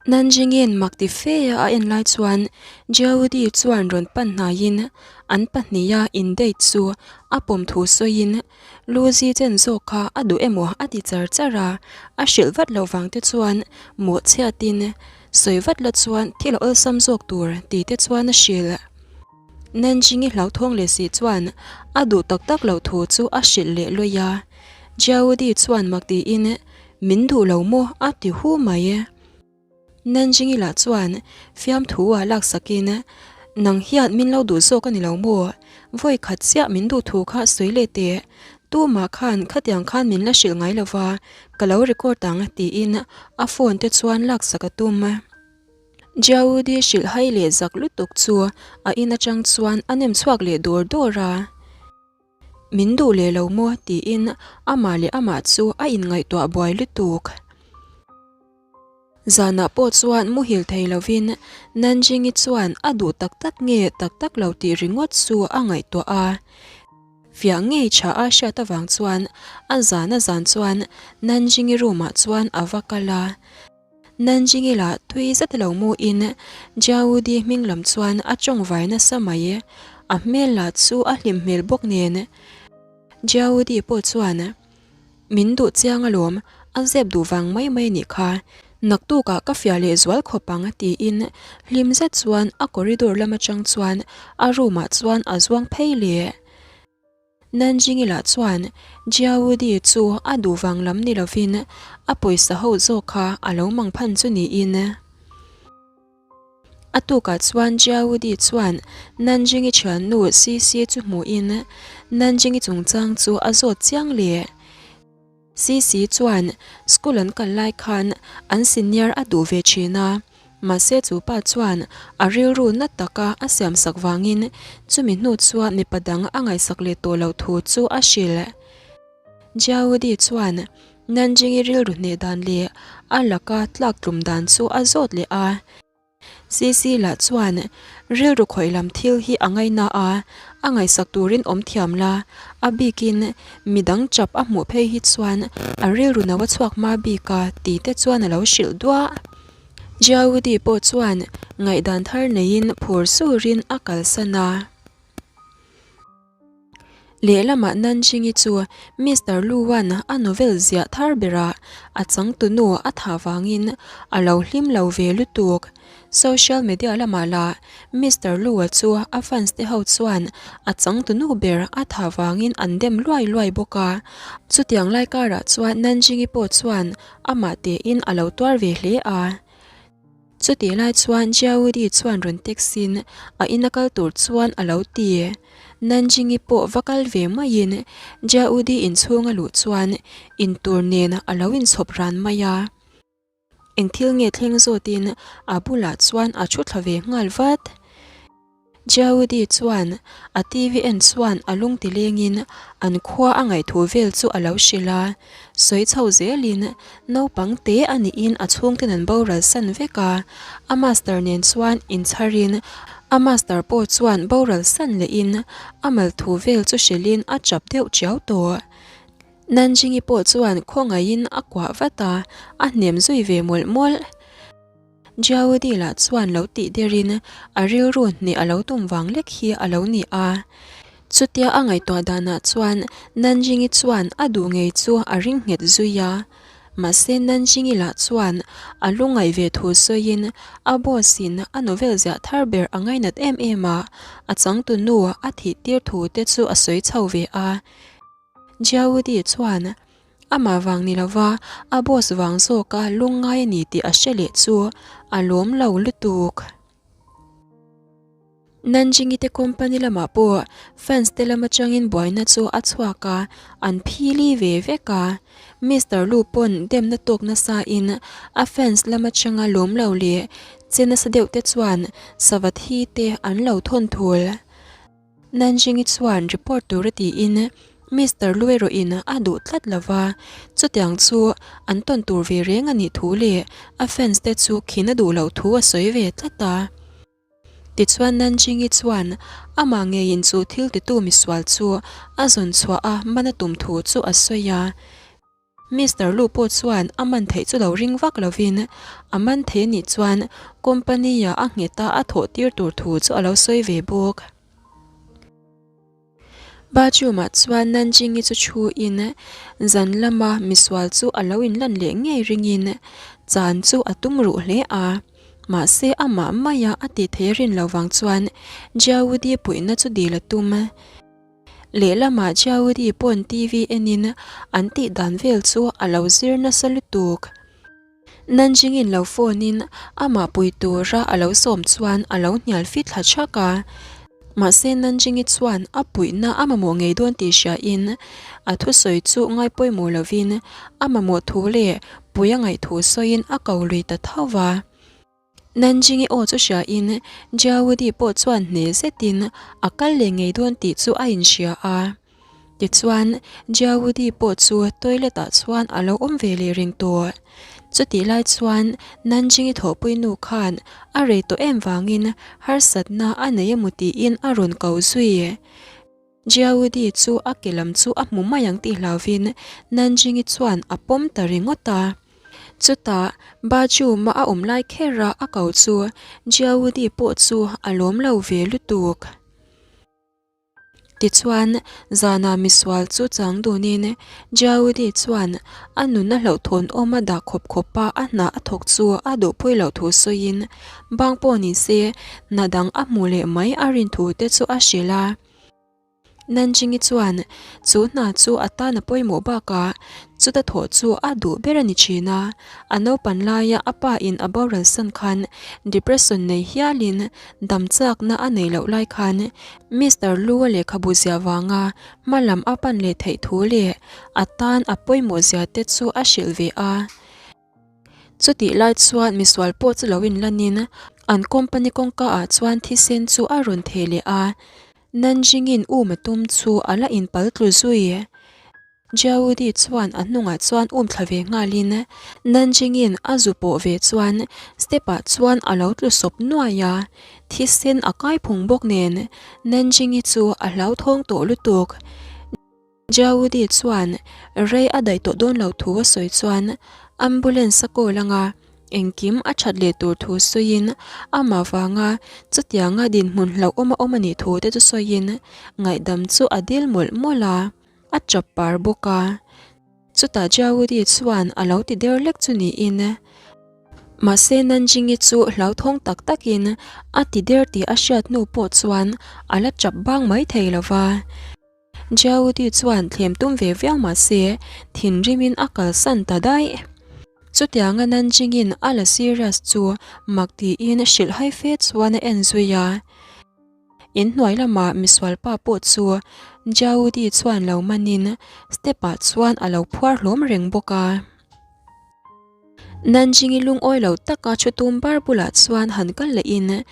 Nanjingin mak ti fe a a en lai chuan Jyoti chuan rawn pan hnaiin an pahniha in date chu a pawm thu sawiin Lucy chen zawk kha a duh emaw a ti char char a, a hrilh vat loh vang te chuan mawhchhiatin sawi vat la chuan thil a awlsam zawk tur ti te chuan a hrilh. Nanjingi hlauthawng leh si chuan a duh tak tak loh thu chu a hrilh leh luai a, Jyoti chuan mak tiin Min duh lo maw? a ti hu mai. Nanjingi lah chuan fiamthu ah laksakin, Nang hian min lo duh zawk a ni lo maw? Vawi khat chiah min duh thu kha sawi leh teh. Tumah khan khatiang khan min la hrilh ngai lo va, ka lo record ang tiin a phone te chuan laksak a tum. Jiaudi hrilh hai leh zak lutuk chu a in atang chuan a nem chhuak leh dawr dawr a. Min duh leh lo maw tiin amah leh amah chu a inngaihtuah buai lutuk. Zanah pawh chuan muhil thei lovin Nanjingi chuan a duh tak tak nge tak tak lo tih ringawt chu a ngaihtuah a. Fiah ngei tha a hriat avang chuan a zan a zan chuan Nanjingi room ah chuan a va kal a. Nanjingi lah tui zet lo muin Jiaudi hming lam chuan a tawng vai nasa mai. A hmel lah chu a hlim hmel bawk nen. Jiaudi pawh chuan, Min duh chiang alawm, a zep duh vang mai mai nih kha. Naktukah ka fiah leh zual khawp ang tiin hlim zet chuan a corridor lam atang chuan a room ah chuan a zuang phei leh. Nanjingi lah chuan Jiaudi chu a duh vang lam ni lovin a pawisa ho zawk kha a lo mang phan chu niin. A tukah chuan Jiaudi chuan Nanjingi thiannu Sisi chu hmuhin Nanjingi chungchang chu a zawt chiang leh. Sisi chuan school an kal lai khan an senior a duh ve thin a, mahse chu pa chuan a rilru na taka a siamsak vangin chumi hnu chuan mipa dang a ngaihsak leh tawh loh thu chu a hrilh. Jiaudi chuan Nanjingi rilru hneh dan leh a laka tlak tlum dan chu a zawt leh a. Sisi lah chuan rilru khawih lam thil hi a ngaina a, a ngaihsak turin awm thiam la, a bikin midang chap a hmuh phei hi chuan a rilru no a chhuak hma bik a ti te chuan a lo hrilh duah. Jiaudi pawh chuan ngaihdan thar neiin phur surin a kalsan a. Lehlamah Nanjingi chu Mister Lu-a'n a novel ziah thar berah a changtunu a thah vangin a lo hlim lo ve lutuk. Social media lamah lah Mister Lu-a chu a fans te ho chuan a changtunu ber a thah vangin an dem luai luai bawk a. Chutiang lai karah chuan Nanjingi pawh chuan amah tein a lo tuar ve hle a. Chutih lai chuan Jiaudi chuan rawn text in a ina kal tur chuan a lo ti. Nanjingi pawh va kal ve maiin Jiaudi inchhung a luh chuan intur nen a lo inchhawp ran mai a. Eng thil nge thleng zawtin a bulah chuan a thu thla ve nghal vat. Jiaudi chuan a TV en chuan a lung ti lengin an khua a ngaihthu vel chu a lo hrilh a, sawi chho zelin naupang te a nihin a chhungten an boral san vek a, a master nen chuan inchharin a master pawh chuan boral san lehin a malthu vel chu hrilhin a chap deuh chiau tawh. Nanjingi pawh chuan khawngaihin a kuah vat a, a hnem zui ve mawlh mawlh. Jiaudi lah chuan lo tih derin a rilru hneh a lo tum vang lek hi a lo ni a. Chutia a ngaihtuah danah chuan Nanjingi chuan a duh ngei chu a ring nghet zui a. Mahse Nanjingi lah chuan a lu ngaih ve thu sawiin a boss in a novel ziah thar ber a ngainat em em a, a changtu nu a thih tir thu te chu a sawi chho ve a. Jiaudi chuan amah vang ni lova a boss vang zawka lungngai a ni tih a hre leh chu a lawm lo lutuk. Nanjingi te company lamah pawh fans te lam atangin buaina chu a chhuak a, an phili ve vek a. Mister Lu pawn demna tawk nasa in a fans lam atanga lawm lo leh che nasa deuh te chuan savathi te an lo thawn thul. Nanjingi chuan report tur a tiin Mister Lu erawhin a duh tlat lo va, chutiang chu an tawn tur ve reng a nih thu leh a fans te chu khin a duh loh thu a sawi ve tlat a. Tichuan Nanjingi chuan amah ngeiin chu thil titu misual chu a zawn chhuah a man a tum thu chu a sawi a. Mister Lu pawh chuan a man theih chu lo ring vak lovin a man thei anih chuan company-a a ngheta a thawh tir tur thu chu a lo sawi ve bawk. Bathroom-ah chuan Nanjing-i chu thu-in zan lama misual chu a lo inlan leh ngei ringin chan chu a tum ruh hle a. Mahse amah maia a tih theih rin lo vang chuan Jiaudi puihna chu dil a tum. Lehlamah Jiaudi pawn TV enin an tih dan vel chu a lo zir nasa lutuk. Nanjing-in lo phone-in amah pui tura a lo sawm chuan a lo hnial fit thla chhak a. Mahse Nanjing-i chuan a puihna a mamawh ngei dawn tih hriain a thusawi chu ngai pawimawh lovin a mamawh thu leh pui a ngaih thu sawiin a ko lui ta tho va. Nanjing-i aw chu hriain Jiaudi pawh chuan hneh zetin a kal leh ngei dawn tih chu a inhria a. Tichuan, Jiaudi pawh chu toilet-ah chuan a lo awm ve leh reng tawh. Chutih lai chuan Nanjing-i thawhpui nu khan a rei tawh em vangin harsatna a nei emaw tiin a rawn ko zui. Jiaudi chu a ke lam chu a hmu mai ang tih hlauvin Nanjing-i chuan a pawm ta ringawt a. Chutah bathroom-a a awm lai kher a a ko chu Jiaudi pawh chu a lawm lo ve lutuk. Tichuan, zanah misual chu chang dunin Jiaudi chuan a nunna hlauhthawn awma dah khawp khawpa a hna a thawk chu a duhpui loh thu sawiin bang pawh ni se hna dang a hmuh leh mai a rin thu te chu a hrilh a. Nanjingi chuan chu hna chu a tan a pawimawh bakah chuta thawh chu a duh ber a ni thin a, a naupan laia a pa in a boral san khan depression nei hialin dam chakna a nei loh lai khan Mister Lu-a lehkhabu ziah vanga hma lam a pan leh theih thu leh a tan a pawimawh zia te chu a hrilh ve a. Chutih lai chuan misual pawh chu lo inlanin an company kawngka ah chuan thisen chu a rawn theh leh a, Nanjing-in um a tum chu a la inpal tlu zui. Jiaudi chuan a hnungah chuan um thla ve nghalin Nanjing-in a zu pawh ve chuan step-ah chuan a lo tlu sawp nuai a, thisen a kai phung bawk nen Nanjing-i chu a hlauthawng tawh lutuk. Jiaudi chuan rei a daih tawh dawn lo thu a sawi chuan ambulance a call anga engkim a that leh tur thu sawiin amah vanga chutianga dinhmun hlauhawm a awm a nih thu te chu sawiin ngaihdam chu a dil mawlh mawlh a. A chap par bawk a, chutah Jiaudi chuan a lo ti der lek chu niin. Mahse Nanjingi chu hlauthawng tak takin a ti der tih a hriat hnu pawh chuan a la chap bang mai thei lo va. Jiaudi chuan thlem tum ve viau mahse thinrimin a kalsan ta daih. Chutianga Nanjingin a la serious chu mak tiin hrilhhai fe chuan a en zui a. In hnuai lamah misual pa pawh chu Jaudi chuan lo manin step ah chuan a lo phuar hlawm reng bawk a. Nanjingi lungawi lo taka thu tum bar bulah chuan han kal lehin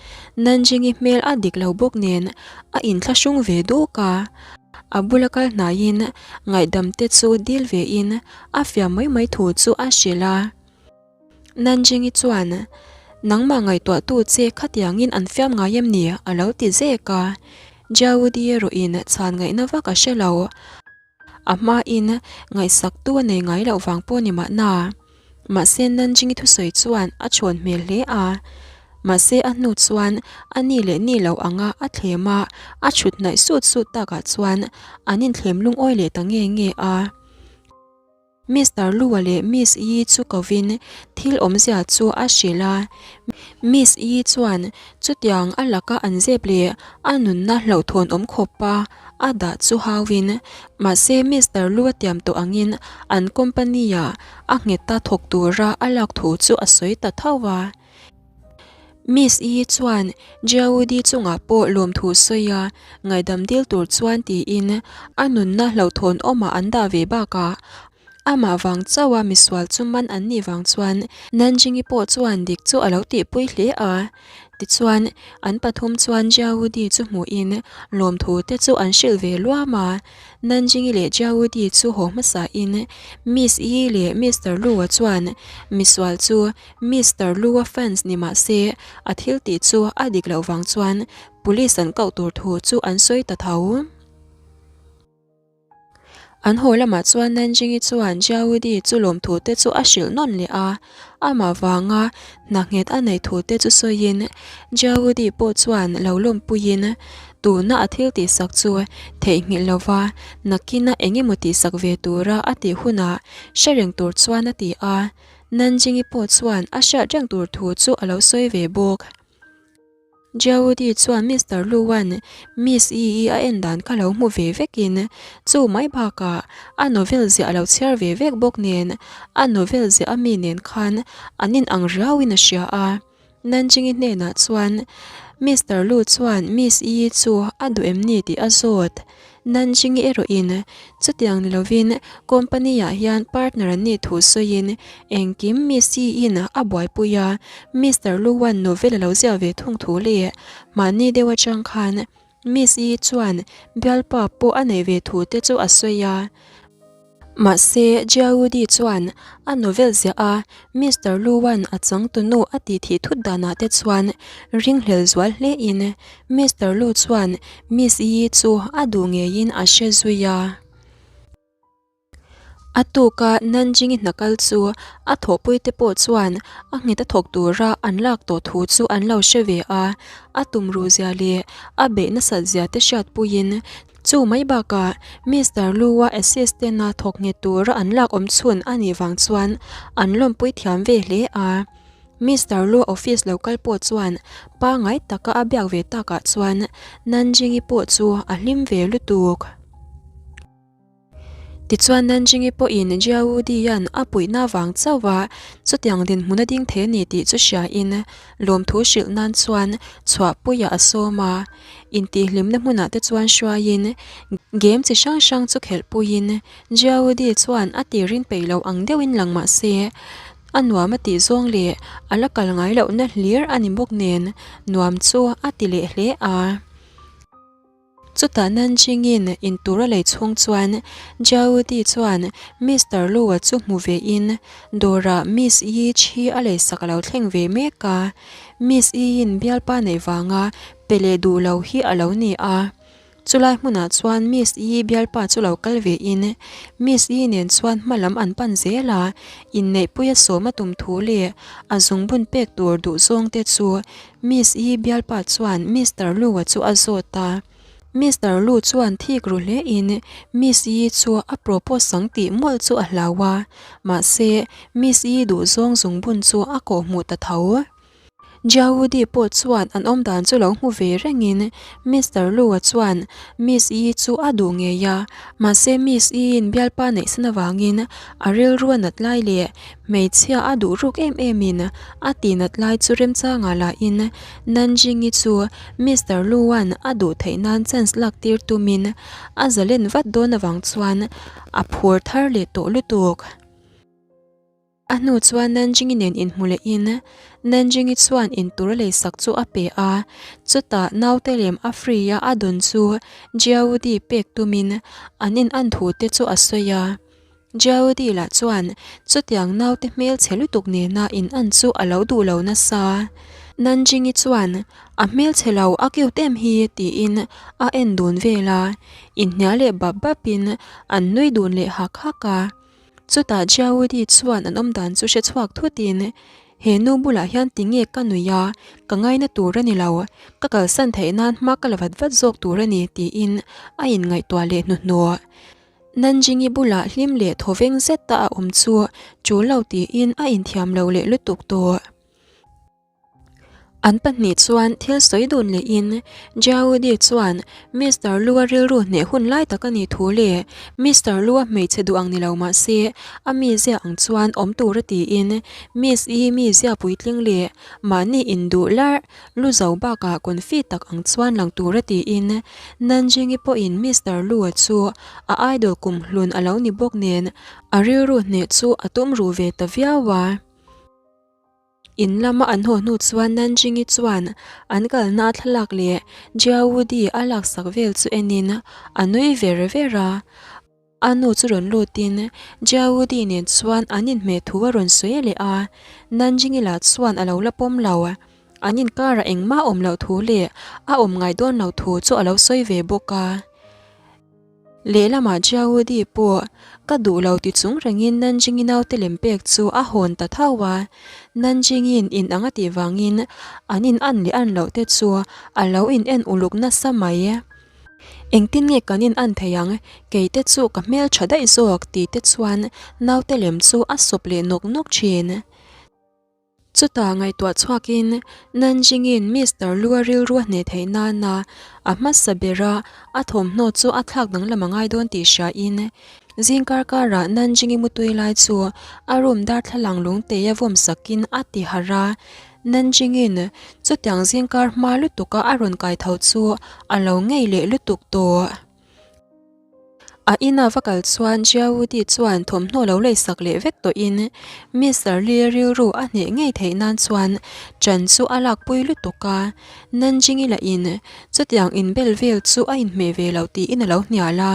Nanjingi hmel a dik lo bawk nen a inthlahrung ve duk a. A bula kal hnaiin ngaihdam te chu dil vein a fiam mai mai thu chu a hrilh a. Nanjingi chuan, Nangmah ngaihtuahtu che khatiangin an fiam ngai em ni? a lo ti zek a. Jiaudi erawhin chhan ngaihna vak a hre lo. A hmain ngaihsaktu a nei ngai loh vang pawh ni mahna. Mahse Nanjingi thusawi chuan a chhawn hmel hle a. Mahse a hnu chuan a ni leh ni lo anga a thlem a, a chhut hnaih sut sut takah chuan an inthlem lungawi leh ta nge nge a. Mister Lu-a leh Miss Yi chu kovin thil awmzia chu a hrilh a. Miss Yi chuan chutiang a laka an zep leh a nunna hlauhthawn awm khawpa a dah chu hauin, mahse Mister Lu-a tiam tawh angin an company-ah a ngheta thawk tura a lak thu chu a sawi ta tho a. Miss Yi chuan Jiaudi chungah pawh lawmthu sawi a, ngaihdam dil tur chuan tiin a nunna hlauhthawn awmah an dah ve bakah amah vang chauha misual chu man an nih vang chuan Nanjingi pawh chuan dik chu a lo tihpui hle a. Tichuan, an pathum chuan Jiaudi chu hmuhin lawmthu te chu an hrilh ve luam a. Nanjingi leh Jiaudi chu haw hmasain Miss Yi leh Mister Lu-a chuan misual chu Mister Lu-a fans ni mah se, a thil tih chu a dik loh vang chuan police an koh tur thu chu an sawi ta tho. An haw lamah chuan Nanjingi chuan Jiaudi chu lawmthu te chu a hrilh nawn leh a, amah vanga hna nghet a neih thu te chu sawiin Jiaudi pawh chuan lo lawmpuiin tuna a thil tihsak chu theihnghilh lova nakina eng emaw tihsak ve tura a tih hunah hre reng tur chuan a ti a, Nanjingi pawh chuan a hriat reng tur thu chu a lo sawi ve bawk. Jody chuan Mister Lu-a'n Miss Yi-i a en dan kha lo hmu ve vekin chu mai bakah a novel ziah a lo chhiar ve vek bawk nen a novel ziah a mi nen khan an inang riauin a hria a. Nanjing-i hnenah chuan Mister Lu chuan Miss Yi chu a duh em ni tih a zawt. Nanjing-i erawhin chutiang ni lovin company-ah hian partner an nih thu sawiin engkim Miss Yi-in a buaipui a, Mister Lu-a'n novel a lo ziah ve thung thu leh mahni deuh atang khan Miss Yi chuan bialpa pawh a neih ve thu te chu a sawi a. Mahse, Jiaudi chuan a novel ziah a, Mister Lu-a'n a changtunu a tih thih thut danah te chuan ringhlel zual hlein Mister Lu chuan Miss Yi chu a duh ngeiin a hre zui a. A tuka Nanjing-i hna kal chu a thawhpui te pawh chuan a nghet a thawk tura an lak tawh thu chu an lo hre ve a, a tumruhzia leh a beih nasat zia te hriatpuiin Chu mai bakah Mister Lu-a assistant-a thawk nghet tura an lak awm chhun a nih vang chuan an lawmpui thiam ve hle a. Mister Lu-a office lo kal pawh chuan pangngai taka a biak ve takah chuan Nanjing-i pawh chu a hlim ve lutuk. Tichuan Nanjing-i pawhin Jiawu-dian a puihna vang chauha chutiang dinhmun a ding thei a ni tih chu hriain lawmthu hrilh nan chuan chhuahpuiah a sawm a. Intihhlimna hmunah te chuan hruaiin game chi hrang hrang chu khelhpuiin Jiawu-di chuan a tirin peih lo ang deuhin lang mah se a nuam a tih zawng leh a la kal ngai lohna hlir a ni bawk nen nuam chu a ti leh hle a. Chutah Nanjing-in in tur a lei chhung chuan Jiaodi chuan Mister Lu-a chu hmu ve in dawrah Miss Yi Chi a leisak a lo thleng ve mek a. Miss Yi-in bialpa neih vanga pe leh duh lo hi a lo ni a. Chulai hmunah chuan Miss Yi bialpa chu lo kal ve in Miss Yi nen chuan hma lam an pan zel a, inneihpuia sawm a tum thu leh a zungbun pek tur duhzawng te chu Miss Yi bialpa chuan Mister Lu-a chu a zawt a. Mister Lu chuan thik ru hle in Miss Yi chu a propose ang tih mawlh chu a hlau a, mahse Miss Yi duhzawng zungbun chu a kawhhmuh ta tho. Jiawu Di pawh chuan an awmdan chu lo hmu ve rengin Mister Lu-a chuan Miss Yi chu a duh ngei a, mahse Miss Yi-in bialpa neihsan avangin a rilru a nat lai leh Hmeichhia a duh ruk em em in a tihnat lai chu remchangah lah in Nanjing-i chu Mister Lu-a'n a duh theih nan chance lak tir tumin a zalen vat dawn avang chuan a phur thar leh tawh lutuk. A hnu chuan Nanjing-i nen inhmu leh in Nanjing-i chuan intur a leisak chu a pe a, chutah naute lem a free a a dawn chu Jiaudi pek tumin an in an thu te chu a sawi a. Jody lah chuan chutiang naute hmelchhe lutuk nena in an chu a lo duh lo nasa. Nanjing-i chuan a hmelchhe lo a cute em hi tiin a en dun vel a, inhnial leh bap bapin an nui dun leh hak hak a. Chutah Jody chuan an awmdan chu hre chhuak thutin He nu bulah hian tinge ka nuih a, ka ngaina tur a ni lo, ka kalsan theih nan hma ka la vat vat zawk tur a ni tiin a inngaihtuah leh hnuhnawh. Nanjing-i bulah hlim leh thawveng zet a a awm chu ṭul lo tiin a inthiam lo leh lutuk tawh. An pahnih chuan thil sawi dun lehin Jiaudi chuan Mister Lu-a rilru hneh hun lai tak a nih thu leh Mister Lu-a hmeichhe duh ang ni lo mah se a mizia ang chuan awm tur a tiin Miss I mizia puitling leh mahni induh larh Lu zo bakah confi tak ang chuan lang tura tiin Nanjing-i pawhin Mister Lu-a chu a idol kumhlun a lo ni bawk nen a rilru hneh chu a tum ruh ve ta viau a. In lama an haw hnu chuan Nanjing-i chuan an kalna a thlalak leh Jiawu-di a laksak vel chu enin a nui ver ver a. A nu chu rawn lutin Jiaudi nen chuan an inhmeh thu a rawn sawi leh a, Nanjing-i lah chuan a lo la pawm lo. An inkarah engmah a awm loh thu leh a awm ngai dawn loh thu chu a lo sawi ve bawk a. Lehlamah Jiaudi pawh ka duh lo ti chung rengin Nanjingi naute lem pek chu a hawn ta tho a. Nanjingi'n in ang a tih vangin an in an leh an loh te chu a lo in en uluk nasa mai. Engtin nge kan in an thei ang, kei te chu ka hmel tha daih zawk ti te chuan naute lem chu a sawp leh nawk nawk thin. Chutah ngaihtuah chhuakin Nanjingin Mister Lu-a rilru a hneh theih nana a hmasa bera a thawmhnaw chu a thlak danglam a ngai dawn tih hriain zingkar karah Nanjingi mutui lai chu a room darthlalang lungteia vawm sakin a ti harh a. Nanjingin chutiang zingkar hma lutuka a rawn kai tho chu a lo ngei leh lutuk tawh. A ina va kal chuan Jiaudi chuan thawmhnaw lo leisak leh vek tawhin Mister Lee rilru a hneh ngei theih nan chuan ṭan chu a lakpui lutuk a. Nanjingi lahin chutiang inbel vel chu a inhmeh ve lo tiin a lo hnial a.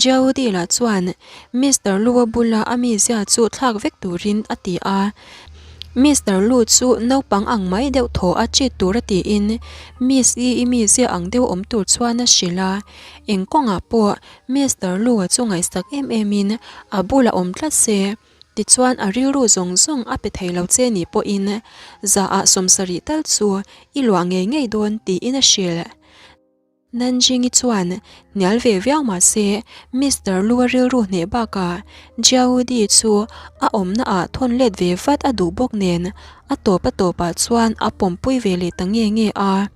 Jiaudi lah chuan Mister Lu-a bula a mizia chu thlak vek turin a ti a. Mister Lu chu naupang ang mai deuh thaw a chit tur a tiin Miss Yi-i mizia ang deuh awm tur chuan a hrilh a. Eng kawngah pawh Mister Lu-a chu ngaihsak em emin a bulah awm tlat se, tichuan a rilru zawng zawng a pe thei lo che nih pawhin zaah sawmsarih tal chu i luah ngei ngei dawn tiin a hrilh. Nanjing-i chuan hnial ve viau mah se Mister Lu-a rilru hneh bakah Jiaudi chu a awmna ah thawn let ve vat a duh bawk nen a tawp a tawpah chuan a pawmpui ve leh ta nge nge a.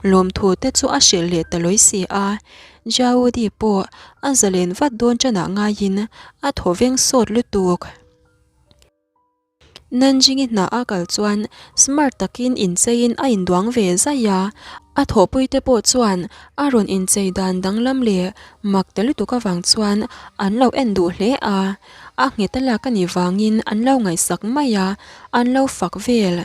Lawmthu te chu a hrilh leh ta lawi si a, Jaudi pawh a zalen vat dawn tanah ngaiin a thaw veng sawt lutuk. Nanjingi hna a kal chuan smart takin incheiin a induang ve zaih a, a thawhpui te pawh chuan a rawn inchei dan danglam leh mak ta lutuk avang chuan an lo en duh hle a, a nghet a lak a nih vangin an lo ngaihsak mai a, an lo fak vel.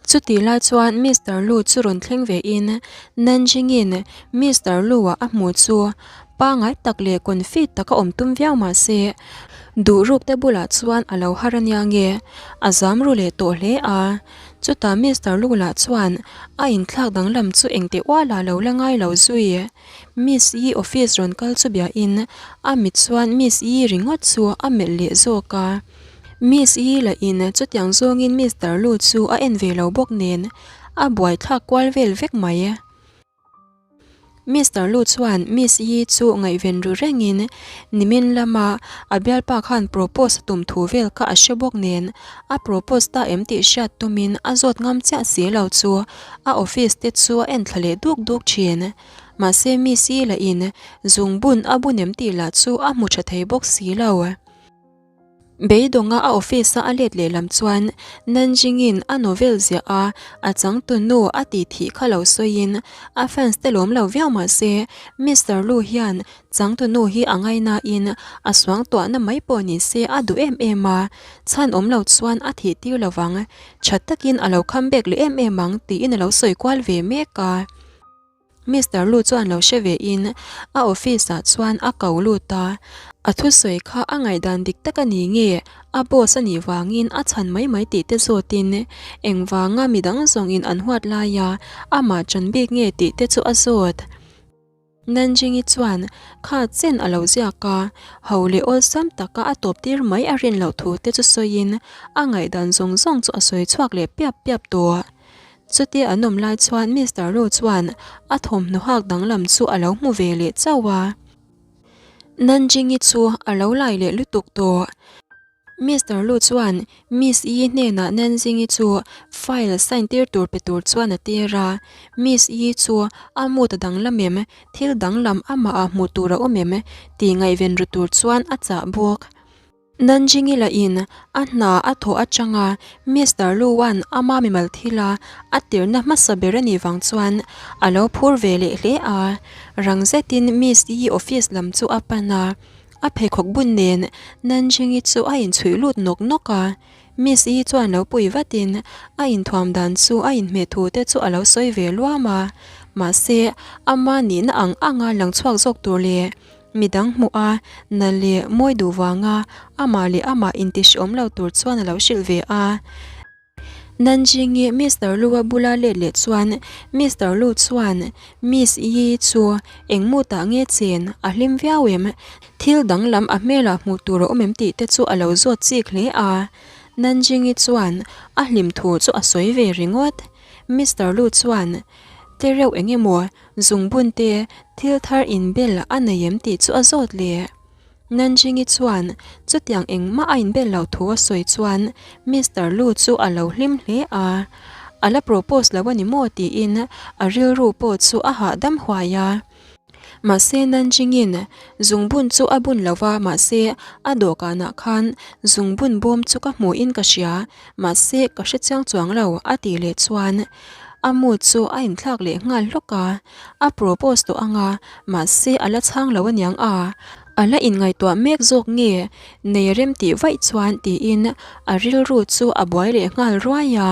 Chutih lai chuan Mister Lu chu rawn thleng ve in Nanjingin Mister Lu-a a hmuh chu pangai tak leh confi taka awm tum viau mah se duh ruk te bulah chuan a lo har ania nge a zam ru leh tawh hle a. Chutah Mister Lu lah chuan a inthlak danglam chu engteh ual ah lo la ngai lo zui. Miss Yi office rawn kal chu bia in a mit chuan Miss Yi ringawt chu a melh leh zawk a. Miss Yi lahin chutiang zawngin Mister Lu chu a en ve lo bawk nen a buaithlak kual vel vek mai. Mister Lu chuan Miss Yi chu ngaihven ru rengin nimin lama a bialpa khan propose a tum thu vel kha a hre bawk nen a propose ta em tih hriat tumin a zawt ngam chiah si lo chu a office te chu a en thla leh duk duk thin. Mahse Miss Yi lahin zungbun a bun em tih lah chu a hmu tha thei bawk si lo. Beidawnga a office-a a let leh lam chuan Nanjing-in a novel ziah a, a changtunu a tih thih kha lo sawiin a fans te lawm lo viau mah se Mister Lu hian changtunu hi a ngainain a suangtuahna mai pawh ni se a duh em em a, chhan awm lo chuan a thih tir lo vang, tha takin a lo kham bek leh em em ang tiin a lo sawi kual ve mek a. Mister Lu chuan lo hre ve in a office ah chuan a ko lut a, a thusawi kha a ngaihdan dik tak a ni nge a boss a nih vangin a chhan mai mai tih te zawt in engvanga midang zawng in an huat lai a amah ṭan bik nge tih te chu a zawt. Nanjing-i chuan kha chen a lo ziak a, ho leh awlsam taka a tawp tir mai a rin loh thu te chu sawiin a ngaihdan zawng zawng chu a sawi chhuak leh piap piap tawh. Chutia an awm lai chuan Mister Lu chuan a thawmhnaw hak danglam chu a lo hmu ve leh chauh a. Nanjing-i chu a lo lai leh lutuk tawh. Mister Lu chuan Miss Yi hnenah Nanjing-i chu file sign tir tur pe tur chuan a tir a. Miss Yi chu a mood a danglam em, thil danglam amah ah hmuh tur a awm em tih ngaihven ru tur chuan a chah bawk. Nanjingi lahin a hna a thawh atanga Mister Lu-a'n ama mimal thila a tirhna hmasa ber a nih vang chuan a lo phur ve leh hle a. Rang zetin Miss Yi office lam chu a pan a, a pheikhawk bun nen Nanjingi chu a inchhuih lut nawk nawk a. Miss Yi chuan lo pui vatin a inthuam dan chu a inhmeh thu te chu a lo sawi ve luam a. Mahse, ama nihna ang anga lang chhuak zawk tur leh Midang hmuh a, na leh mawi duh vanga amah leh amah intihriawm lo tur chuan a lo hrilh ve a. Nanjing-i Mister Lu-a bula let leh chuan Mister Lu chuan Miss Yi chu eng mutah nge chen a hlim viau em? Thil danglam a hmelah hmuh tur a awm em tih te chu a lo zawt chik hle a. Nanjing-i chuan a hlim thu chu a sawi ve ringawt. Mister Lu chuan te reuh eng emaw zungbun te thil thar inbel a nei em tih chu a zawt leh. Nanjing-i chuan chutiang engmah a inbel lo thu a sawi chuan Mister Lu chu a lo hlim hle a, a la propose lo a ni maw tiin a rilru pawh chu a hahdam huai a. Mahse Nanjing-in zungbun chu a bun lo va, mahse a dawhkanah khan zungbun bawm chu ka hmuhin ka hria, mahse ka hre chiang chuang lo a tih leh chuan a mood chu a inthlak leh nghal hlawk a. A propose tawh ang a, mahse a la chhang lo aniang a, a la inngaihtuah mek zawk nge nei rem tih vaih chuan tiin a rilru chu a buai leh nghal ruai a.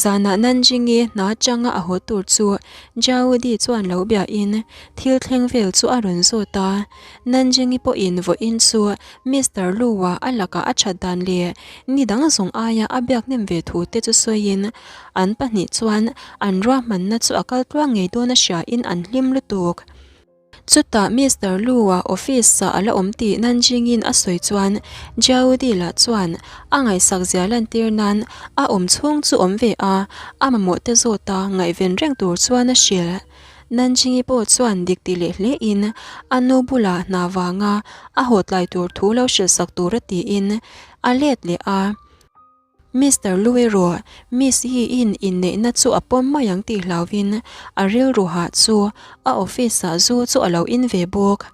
Zanah Nanjing-i hna atanga a haw tur chu Jaudi chuan lo biahin thil thleng vel chu a rawn zawt a, Nanjing-i pawhin vawiin chu Mister Lu-a a lakah a that dan leh ni dang zawng aia a biak hnem ve thu te chu sawiin An pahnih chuan an ruahmanna chu a kal tluang ngei dawn a hriain an hlim lutuk. Chutah Mister Lu-a office-ah a la awm tih Nanjing-in a sawi chuan Jiaodi lah chuan a ngaihsak zia lantir nan a awm chhung chu awm ve a, a mamawh te zawta ngaihven reng tur chuan a hrilh. Nanjing-i pawh chuan dik ti leh hlein a nu bulah hna vanga a haw tlai tur thu lo hrilhsak tura tiin a let leh a. Mister Lu erawh Miss Yi-in inneihna chu a pawm mai ang tih hlauvin a rilru hah chu a office-ah zu chu a lo in ve bawk.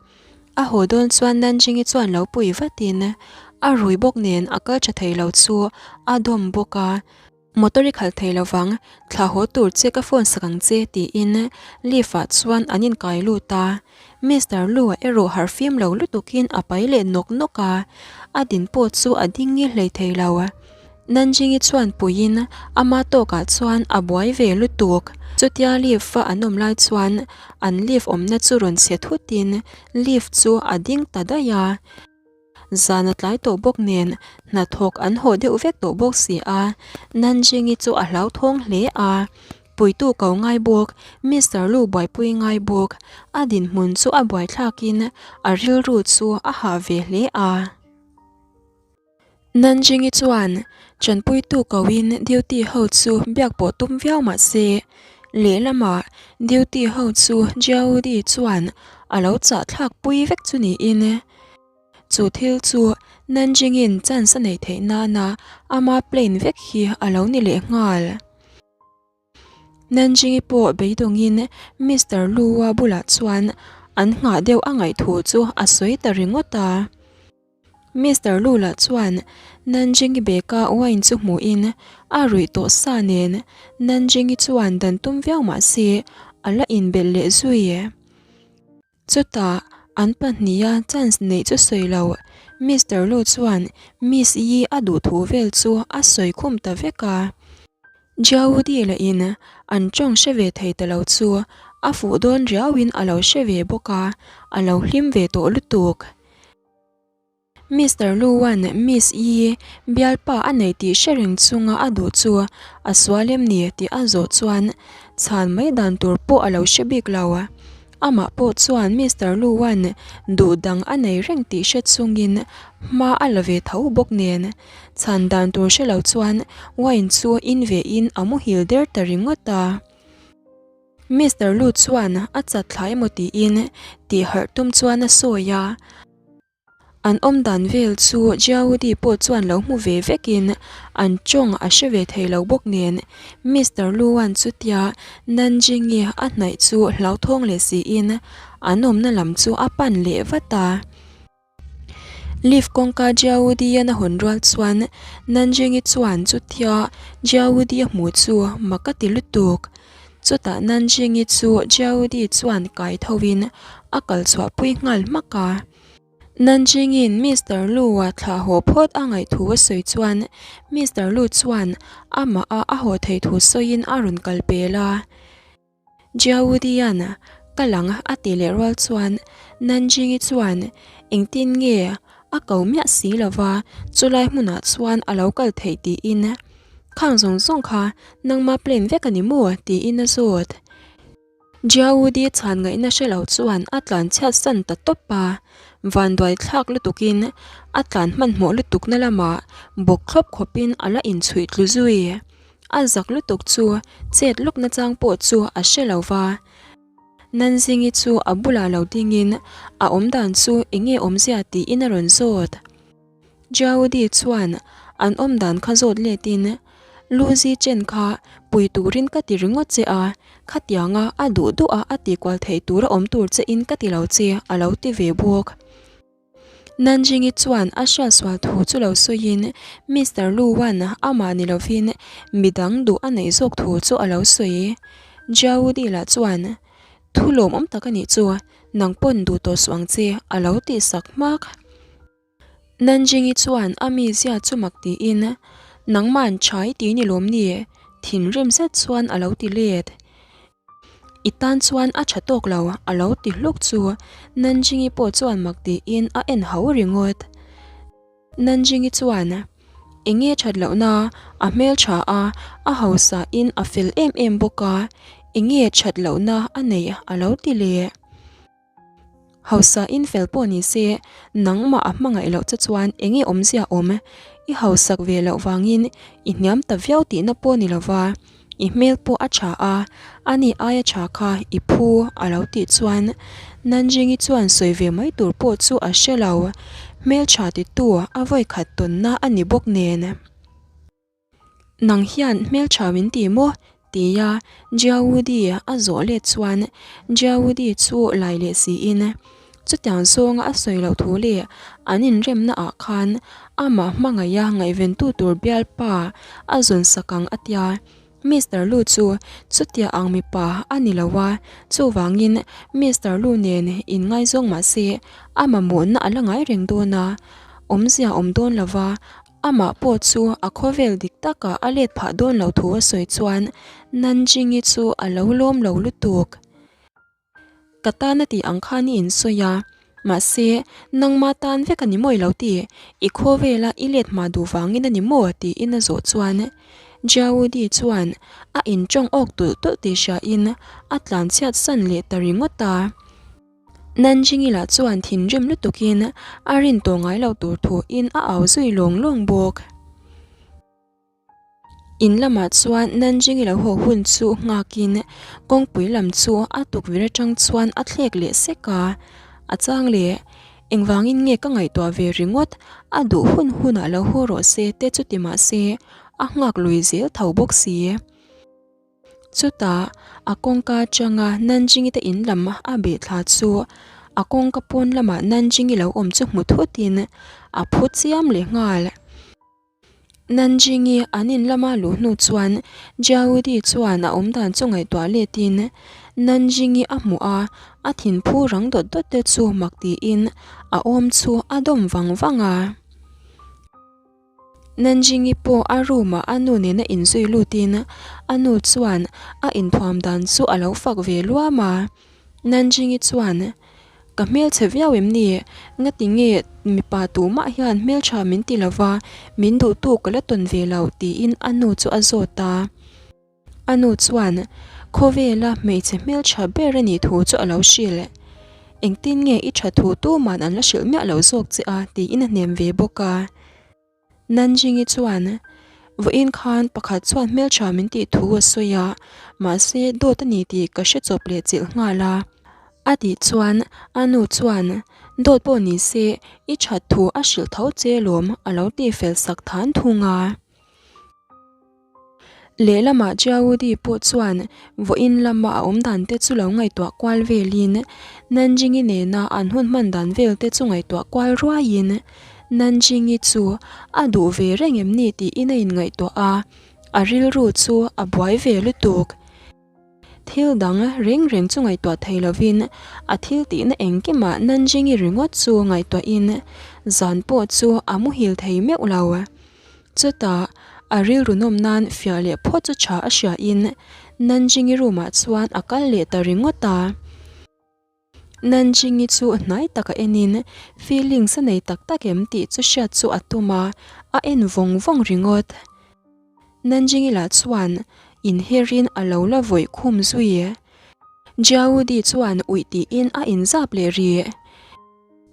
A haw dawn chuan Nanjing-i chuan lo pui vatin a rui bawk nen a kal tha thei lo chu a dawm bawk a. Motor i khalh thei lovang, thla haw tur che ka phone sak ang che tiin lift-ah chuan an inkai lut a. Mister Lu-a erawh harh fim lo lutukin a pai leh nawk nawk a, a din pawh chu a ding nge hlei thei lo. Nanjing-i chuan puiin ama tawkah chuan a buai ve lutuk. Chutia lift-a an awm lai chuan an lift awmna chu rawn chhe thutin lift chu a ding ta daih a. Zan a tlai tawh bawk nen hnathawk an haw deuh vek tawh bawk si a, Nanjing-i chu a hlauthawng hle a, puitu ko ngai bawk, Mister Lu buaipui ngai bawk, a dinhmun chu a buaithlakin a rilru chu a hah ve hle a. Nanjing-i chuan chanpuitu koin duty ho chu biak pawh tum viau mah se, lehlamah duty ho chu Jiaodi chuan a lo chahthlak pui vek chu niin, Chu thil chu Nanjing-in chance a neih theih nana ama plane vek hi a lo ni leh nghal. Nanjing-i pawh beidawngin Mister Lu-a bulah chuan an nghah deuh a ngaih thu chu a sawi ta ringawt a. Mister Lu lah chuan Nanjing-i bag-a wine chu hmuhin a ruih tawh sa nen Nanjing-i chuan dan tum viau mah se a la inbelh leh zui. Chutah an pahniha chance neih chu sawi lo, Mister Lu chuan Miss Yi a duh thu vel chu a sawi khum ta vek a. Jiaodi lahin an tawng hre ve thei ta lo chu a fuh dawn riauin a lo hre ve bawk a, a lo hlim ve tawh lutuk. Mister Lu-a'n Miss Yi bialpa a nei tih hre reng chunga a duh chu a sual em ni tih a zawh chuan chhan mai dan tur pawh a lo hre bik lo. Amah pawh chuan Mister Lu-a'n duh dang a nei reng tih hre chungin hma a la ve tho bawk nen chhan dan tur hre lo chuan wine chu in ve in a muhil der ta ringawt a. Mister Lu chuan a chat thla emaw tiin tih harh tum chuan a sawi a. An awm dan vel chu Jiaudi pawh chuan lo hmu ve vekin an tawng a hre ve thei lo bawk nen Mister Luan chutia Nanjing-i a hnaih chu hlauthawng leh siin an awmna lam chu a pan leh vat a. Lift kawngka Jiaudi-an a hawn rual chuan Nanjing-i chuan chutia Jiaudi a hmuh chu mak a ti lutuk. Chutah Nanjing-i chu Jiaudi chuan kai tho-in a kal chhuahpui nghal hmak a. Nanjing-in Mister Lu-a thlah haw phawt a ngaih thu a sawi chuan Mister Lu chuan amah a a haw thei thu sawiin a rawn kal pel a. Jiaudi-a'n ka lang a tih leh rual chuan Nanjing-i chuan engtin nge? A ko miah si lo va, chulai hmunah chuan a lo kal theih tiin, Khang zawng zawng kha nangma plan vek a ni maw? tiin a zawt. Jiaudi chhan ngaihna hre lo chuan a tlan chhiat san ta tawp a, vanduai thlak lutukin a tlan hmanhmawh lutukna lamah bawk thlawp khawpin a la inchhuih tlu zui. A zak lutuk chu chet lawkna chang pawh chu a hre lo va. Nanzingi chu a bulah lo dingin a awmdan chu eng nge awmzia tiin a rawn zawt. Jiaudi chuan an awmdan kha zawt letin, Luzi chen kha pui turin ka ti ringawt che a, khatianga a duh duh a a tihkual theih tura awm tur che in ka ti lo che a lo ti ve bawk. Nanjingi chuan a hriatsual thu chu lo sawiin Mister Lu-a'n amah ni lovin midang duh a neih zawk thu chu a lo sawi. Jiaudi lah chuan, Thu lawmawm tak a nih chu, nang pawn duh tawh suh ang che a lo tihsak hmak. Nanjingi chuan a mizia chu mak tiin, Nangma'n chhai ti ni lawm ni? Thinrim zet chuan a lo ti let. I tan chuan a tha tawk lo a lo ti hluk chu Nanjingi pawh chuan mak tiin a en ho ringawt. Nanjingi chuan, Eng nge that lohna, a hmel tha a, a hausa in a fel em em bawk a, eng nge that lohna a neih a lo ti leh. Hausa in fel pawh ni se, nangmah a hmangaih loh che chuan eng nge awmzia awm? I hausak ve loh vangin i hniam ta viau tihna pawh ni lova, i hmel pawh a tha a, ani aia tha kha i phu a lo tih chuan Nanjingi chuan sawi ve mai tur pawh chu a hre lo, hmeltha titu a vawikhat tawnna a ni bawk nen. Nang hian hmeltha min ti maw? tia Jiaudi a zawh let chuan Jiaudi chu lai leh siin chutiang zawnga a sawi loh thu leh an inremna ah khan amah hmangaih a ngaihventu tur bialpa a zawn sak ang a tia. Mister Lu chu chutia ang mipa a ni lo a, chuvangin Mister Lu nen inngaizawng mah se a mamawhna a la ngai reng dawn a, awmzia awm dawn lova Amah pawh chu a khawvel dik takah a let phah dawn lo thu a sawi chuan Nanjingi chu a lo lawm lo lutuk. Ka tan a tih ang khan i insawi a, mahse nangma tan vek a ni maw i lo ti, i khawvela i let hma duh vangin a ni maw tiin a zawh chuan Jiaudi chuan a intawng awk tulh tulh tih hriain a tlanchhiat san leh ta ringawt a. Nanjingi lah chuan thinrim lutukin a rin tawh ngai loh tur thuin a au zui lawng lawng bawk. In lamah chuan Nanjingi lo haw hun chu nghakin kawngpui lam chu a tukverh atang chuan a thlek leh sek a, a chang leh engvangin nge ka ngaihtuah ve ringawt a duh hun hunah lo haw rawh se te chu ti mah se a nghak lui zel tho bawk si. Chutah, a kawngka atanga Nanjingi te in lam a beh thla chu a kawngka pawn lamah Nanjingi lo awm chu hmu thutin a phu chiam leh nghal. Nanjingi an in lama luh hnu chuan Jiaudi chuan a awm dan chu ngaihtuah letin Nanjingi a hmuh a, a thinphu rang dawt dawt te chu mak tiin a awm chu a dawm vang vang a. Nanjingi pawh a room ah a nu nena inzui lutin a nu chuan a inthuam dan chu a lo fak ve luam a. Nanjingi chuan, Ka hmelchhe viau em ni? Ngati nge mipa tumah hian hmeltha min ti lova, min duhtu ka la tawn ve lo tiin a nu chu a zawt a. A nu chuan khawvela hmeichhe hmeltha ber a nih thu chu a lo hrilh. Engtin nge i tha thu tuman an la hrilh miah lo zawk che a tiin a hnem ve bawk a. Nanjingi chuan, Vawiin khan pakhat chuan hmeltha min tih thu a sawi a, mahse dawt a ni tih ka hre chawp leh chilh nghal a. A tih chuan a nu chuan, Dawt pawh ni se i that thu a hrilh tho che lawm a lo ti fel sak than thung a. Lehlamah Jiaudi pawh chuan vawiin lama a awm dan te chu lo ngaihtuah kual velin Nanjingi nena an hun hman dan vel te chu ngaihtuah kual ruaiin Nanjingi chu a duh ve reng em ni tiin a inngaihtuah a, a rilru chu a buai ve lutuk. Thil dang reng reng chu ngaihtuah thei lovin a thil tihna engkimah Nanjingi ringawt chu ngaihtuahin zan pawh chu a muhil thei meuh lo. Chutah a rilru nawm nan fiah leh phawt chu tha a hriain Nanjingi room ah chuan a kal leh ta ringawt a. Nanjing-i chu hnai taka enin feelings a nei tak tak em tih chu hriat chu a tum a, a en vawng vawng ringawt. Nanjing-i lah chuan inherin a lo la vawih khum zui. Jiaudi chuan uih tiin a inzap leh rih.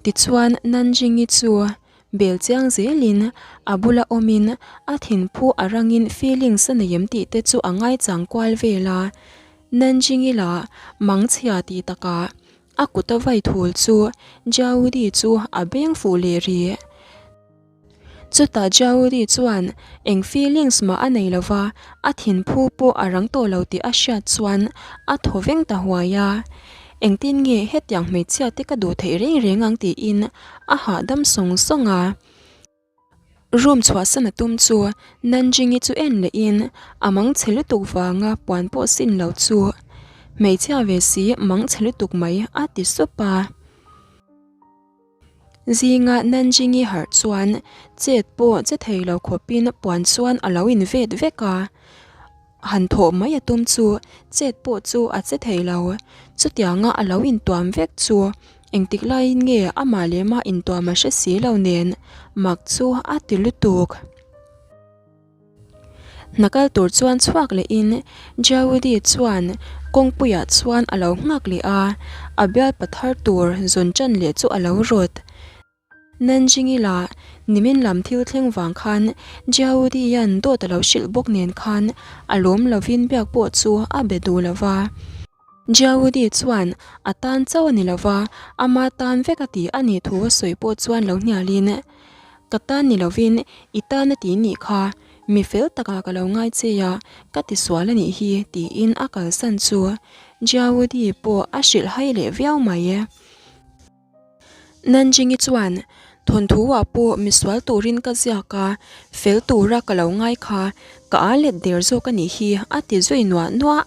Tichuan Nanjing-i chu bel chiang zelin a bula awmin a thinphu a rangin feelings a nei em tih te chu a ngaichang kual vel a. Nanjing-i lah mangchhia tih takah a kut a vai thul chu Jiaudi chu a beng fuh leh rih. Chutah Jiaudi chuan eng feelings mah a nei lo va, a thinphu pawh a rang tawh lo tih a hriat chuan a thaw veng ta huai a. Engtin nge hetiang hmeichhia te ka duh theih reng reng ang tiin a hahdam sawng sawng a. Room chhuahsan a tum chu Nanjing-i chu en lehin a mangchhe lutuk vanga puan pawh sin lo chu hmeichhia ve si mangchhe lutuk mai a ti sup a. Zinga Nanjing-i harh chuan chet pawh che thei lo khawpin puan chuan a lo invet vek a, han thawh mai a tum chu chet pawh chu a che thei lo. Chutianga a lo intuam vek chu engtik laiin nge amah leh mah intuam a hre si lo nen mak chu a ti lutuk. Hna kal tur chuan chhuak lehin Jawudi chuan kawngpuiah chuan a lo nghak leh a, a bialpa thar tur zawn ṭan leh chu a lo rawt. Nanjing-i lah nimin lam thil thleng vang khan Jawudi-a'n dawt a lo hrilh bawk nen khan a lawm lovin biak pawh chu a be duh lo va. Jawudi chuan a tan chauh a ni lo va, ama tan vek a ti a nih thu a sawi pawh chuan lo hnialin, Ka tan ni lovin i tan a ti nih kha, mi fel takah ka lo ngai che a, ka ti sual a nih hi tiin a kalsan chu Jawudi pawh a hrilh hai leh viau mai. Nanjing-i chuan, Thawnthu-ah pawh misual turin ka ziak a, fel tura ka lo ngai kha, ka a let der zawk a nih hi, a ti zui nuah nuah.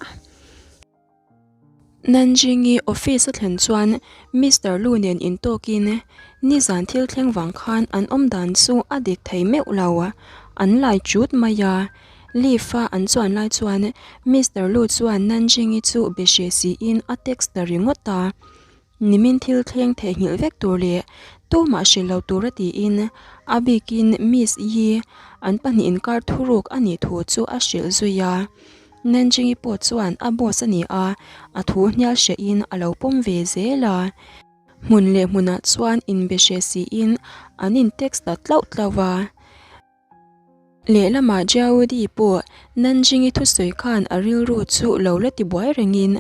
Nanjing-i office a thlen chuan Mister Lu nen intawkin nizan thil thleng vang khan an awm dan chu a dik thei meuh lo. An lai chut mai a, lift-a an chuan lai chuan Mister Lu chuan Nanjing-i chu be hreh siin a text ta ringawt a. Nimin thil thleng theihnghilh vek tur leh tumah hrilh lo tura tiin a bikin Miss Yi an pahnih inkar thuruk a nih thu chu a hrilh zui a. Nanjing-i pawh chuan a boss a ni a, a thu hnial hrehin a lo pawm ve zel a. Hmun leh hmunah chuan inbe hreh siin an in text ta tlauh tlauh a. Lehlamah Jiaodi pawh Nanjing-i thusawi khan a rilru chu lo la ti buai rengin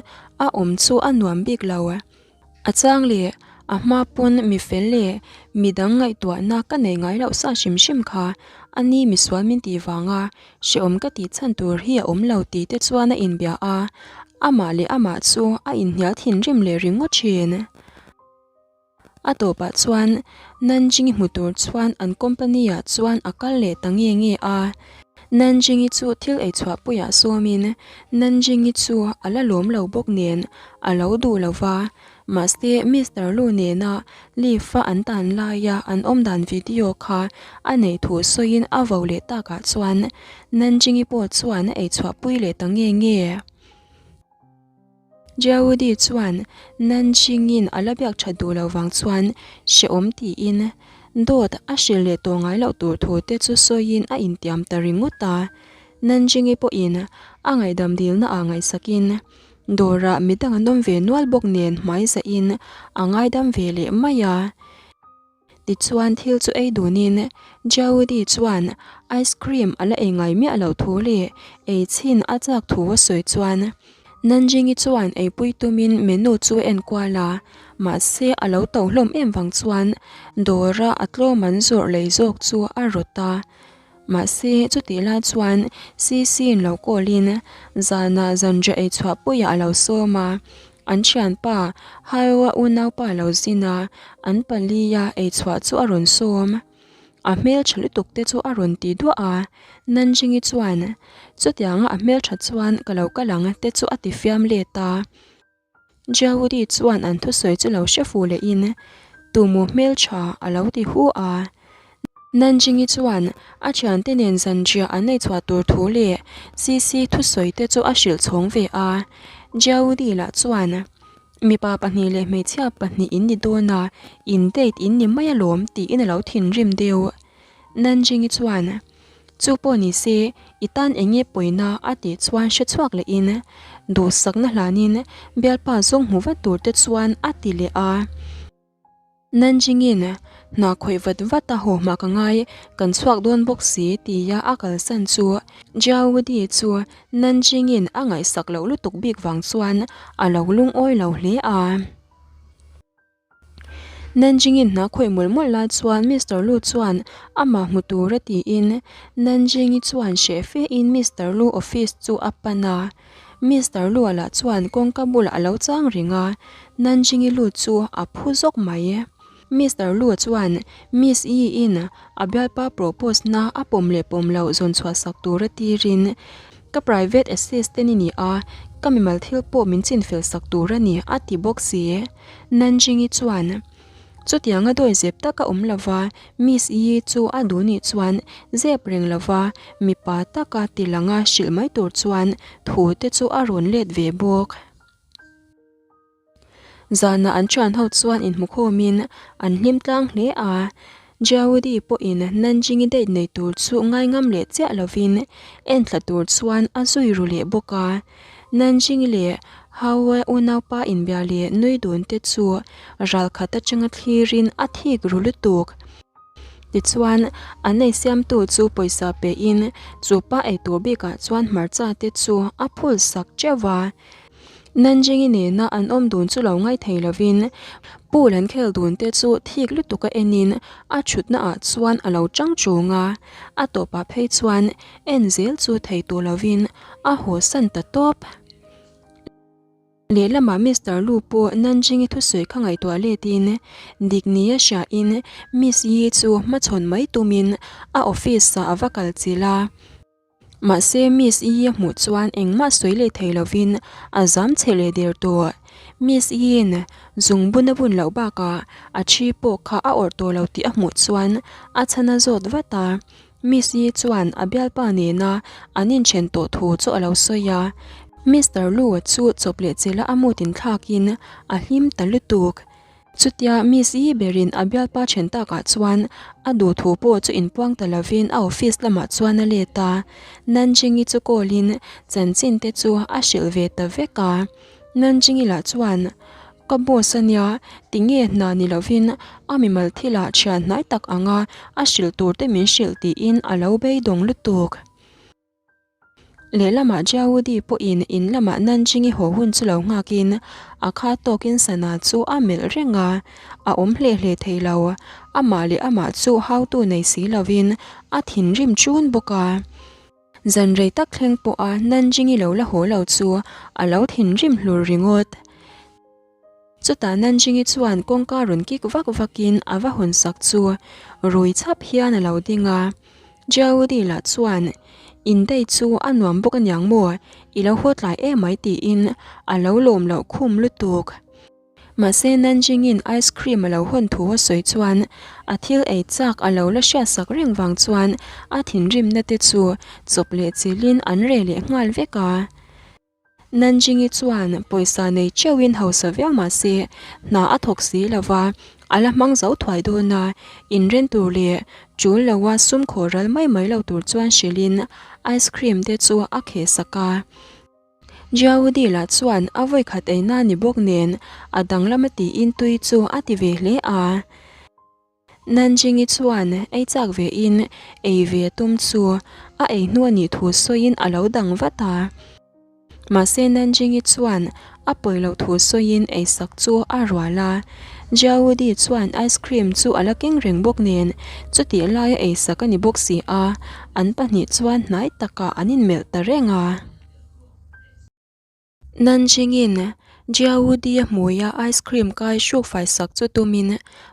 a awm chu a nuam bik lo. A chang leh a hma pawn mi fel leh mi dang ngaihtuahna ka nei ngai loh sa hrim hrim kha a ni misual min tih vanga hrehawm ka tih chhan tur hi a awm lo tih te chuan a inbia a, amah leh amah chu a inhnial thinrim leh ringawt thin. A tawpah chuan Nanjing-i hmu tur chuan an company-ah chuan a kal leh ta nge nge a. Nanjing-i chu thil ei chhuahpuiah sawmin Nanjing-i chu a la lawm lo bawk nen a lo duh lo va. Mahse Mister Lu nena lift-a an tan laia an awmdan video kha a neih thu sawiin a vo leh takah chuan Nanjing-i pawh chuan a ei chhuahpui leh ta nge nge. Jiaudi chuan Nanjing-in a la biak that duh lo vang chuan hrehawm tiin dawt a hrilh leh tawh ngai loh tur thu te chu sawiin a intiam ta ringawt a. Nanjing-i pawhin a ngaihdam dilna ah ngaihsakin dawrah midang an awm ve nual bawk nen hmai zahin a ngaidam ve leh mai a. Tichuan thil chu ei dunin Jawudi chuan ice cream a la ei ngai miah loh thu leh ei chhin a chak thu a sawi chuan Nanjing-i chuan eipui tumin menu chu a enkual a, mahse a lo to hlawm em vang chuan dawra a tlawm an zawrh lei zawk chu a rawt a. Mahse, chutih lai chuan Sisi-in lo call-in zanah zanriah ei chhuahpuiah a lo sawm a, an thianpa Haewa unaupa lo zin a, an palia ei chhuah chu a rawn sawm. A hmeltha lutuk te chu a rawn ti duah a, Nanjing-i chuan, Chutianga a hmeltha chuan ka lo kal ang te chu a ti fiam let a. Jawudi chuan an thusawi chu lo hre fu lehin Tumu hmeltha a lo ti hu a. Nanjing-i chuan a thiante nen zanriah an nei chhuah tur thu leh CC thusawi te chu a hrilh chhawng ve a. Jawudi lah chuan. Mipa pahnih leh hmeichhia pahnih in ni dawn a, in date in ni mai alawm tiin a lo thinrim deuh. Nanjing-i chuan, Chu pawh ni se, i tan eng nge pawina a tih chuan hre chhuak lehin duhsakna hlanin bialpa zawng hmu vat tur te chuan a ti leh a. Nanjing-in hna khawih vat vat a haw hma ka ngai, kan chhuak dawn bawk si tia a kalsan chu Jiaodi chu Nanjing-in a ngaihsak loh lutuk bik vang chuan a lo lungawi lo hle a. Nanjing-in hna khawih mawlh mawlh lai chuan Mister Lu chuan amah hmu tura tiin Nanjing-i chuan hreh fe in Mister Lu office chu a pan a. Mister Lua lah chuan kawngka bulah a lo chang reng a, Nanjing-i lut chu a phu zawk mai. Mister Lua chuan Miss Yi-in a bialpa propose na a pawm leh pawm loh zawn chhuah sak tura tirin, Ka private assistant i ni a, ka mimal thil pawh min chinfel sak tur a ni, a ti bawk si. Nanjing-i chuan. Chutianga dawi zep tak a awm lova, Miss Yi chu a duh nih chuan zep reng lova mipa taka ti langa hrilh mai tur chuan thu te chu a rawn let ve bawk. Zanah an thian ho chuan inhmukhawmin an hlim tlang hle a, Jiaodi pawhin Nanjing-i date nei tur chu ngaingam leh chiah lovin enthla tur chuan a zui ru leh bawk a. Nanjing-i leh Haoa unaupa inbia leh nui dun te chu ral khat atanga thlirin a thik ru lutuk. Tichuan, an ei siamtu chu pawisa pein chu pa eitur bikah chuan hmarcha te chu a phul sak teuh a. Nanjing-i nena an awm dun chu lo ngai thei lovin pool an khel dun te chu thik lutuk a enin a thutna ah chuan a lo chang chung a, a tawpah phei chuan en zel chu thei tawh lovin a haw san ta tawp. Lehlamah Mister Lu pawh Nanjing-i thusawi kha ngaihtuah letin dik nia hriain Miss Yi chu hmachhawn mai tumin a office-ah a va kal chilh a. Mahse Miss Yi a hmuh chuan engmah sawi leh thei lovin a zam chhe leh der tawh. Miss Yi'n zung bun a bun loh bakah a thi pawh kha a awrh tawh lo tih a hmuh chuan a chhan a zawt vat a. Miss Yi chuan a bialpa nena an inthen tawh thu chu a lo sawi a. Mister Lu-a chu chawp leh chilh a a mut inthlakin a hlim ta lutuk. Chutia Miss Yi berin a bialpa then takah chuan a duh thu pawh chu inpuang ta lovin a office lamah chuan a let a. Nanjing-i chu call-in chanchin te chu a hrilh ve ta vek a. Nanjing-i lah chuan, Ka boss a nia, tinge hna ni lovin a mimal thilah thian hnai tak anga a hrilh tur te min hrilh tiin a lo beidawng lutuk. Lehlamah Jiaudi pawhin in lamah Nanjing-i haw hun chu lo nghakin a kha tawkin sana chu a melh reng a, a awm hle hle thei lo. Amah leh amah chu hautu nei si lovin a thinrim chun bawk a. Zan rei tak thleng pawha Nanjing-i lo la haw lo chu a lo thinrim hlur ringawt. Chutah Nanjing-i chuan kawngka rawn kik vak vakin a va hawn sak chu rui chhap hian a lo ding a. Jiaudi lah chuan, In day chu a nuam bawk aniang maw? I lo haw tlai emai tiin a lo lawm loh khum lutuk. Mahse Nanjing-in ice cream a lo hawn thu a sawi chuan a thil ei chak a lo la hriatsak reng vang chuan a thinrimna te chu chawp leh chilhin an reh leh nghal vek a. Nanjing-i chuan pawisa nei teuhin hausa viau mah se hna a thawk si lo va, a la hmang zo thuai dawn a, inren tur leh tul loa sum khawh ral mai mai lo tur chuan hrilhin ice cream te chu a kheh sak a. Jiaudi lah chuan a vawikhat eina ni bawk nen a danglam a tiin tui chu a ti ve hle a. Nanjing-i chuan ei chak ve in ei ve tum chu a ei hnu a nih thu sawiin a lo dang vat a. Mahse Nanjing-i chuan a pawi loh thu sawiin ei sak chu a rual a. Jiaodi chuan ice cream chu a la keng reng bawk nen chutih laia ei sak a ni bawk si a, an pahnih chuan hnai takah an inmelh ta reng a. Nanjing-in Jiaudi-a hmuia ice cream kai hruk fai sak chu tumin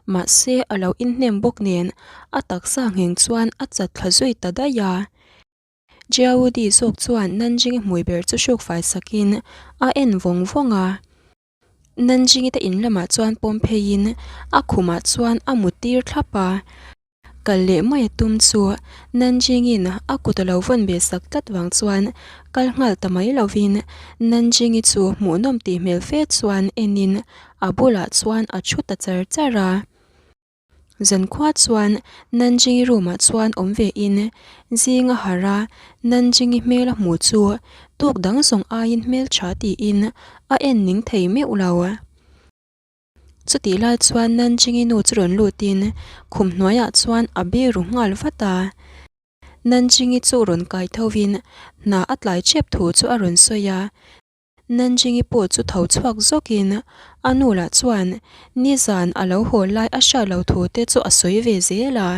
mahse a lo inhnem bawk nen a taksa ngheng chuan a chat thla zui ta daih a. Jiaudi zawk chuan Nanjing-i hmui ber chu hruk fai sakin a en vawng vawng a. Nanjing-i te in lamah chuan pawm pheiin a khumah chuan a mut tir thlap a. Kal leh mai a tum chu Nanjing-in a kut a lo vawn ve sak tlat vang chuan kal nghal ta mai lovin Nanjing-i chu hmuhnawm tih hmel fe chuan enin a bulah chuan a thu ta char char a. Zankhua chuan Nanjing-i room-ah chuan awm ve in zing a harh a, Nanjing-i hmel a hmuh chu tuk dang zawng aiin hmeltha tiin a en ning thei meuh lo. Chutih lai chuan Nanjing-i nu chu rawn lutin khum hnuaiah chuan a biru nghal vat a. Nanjing-i chu rawn kai thovin hna a tlai chep thu chu a rawn sawi a. Nanjing-i pawh chu tho chhuak zawkin a nu lah chuan nizan a lo haw lai a hriat lo thu te chu a sawi ve zel a.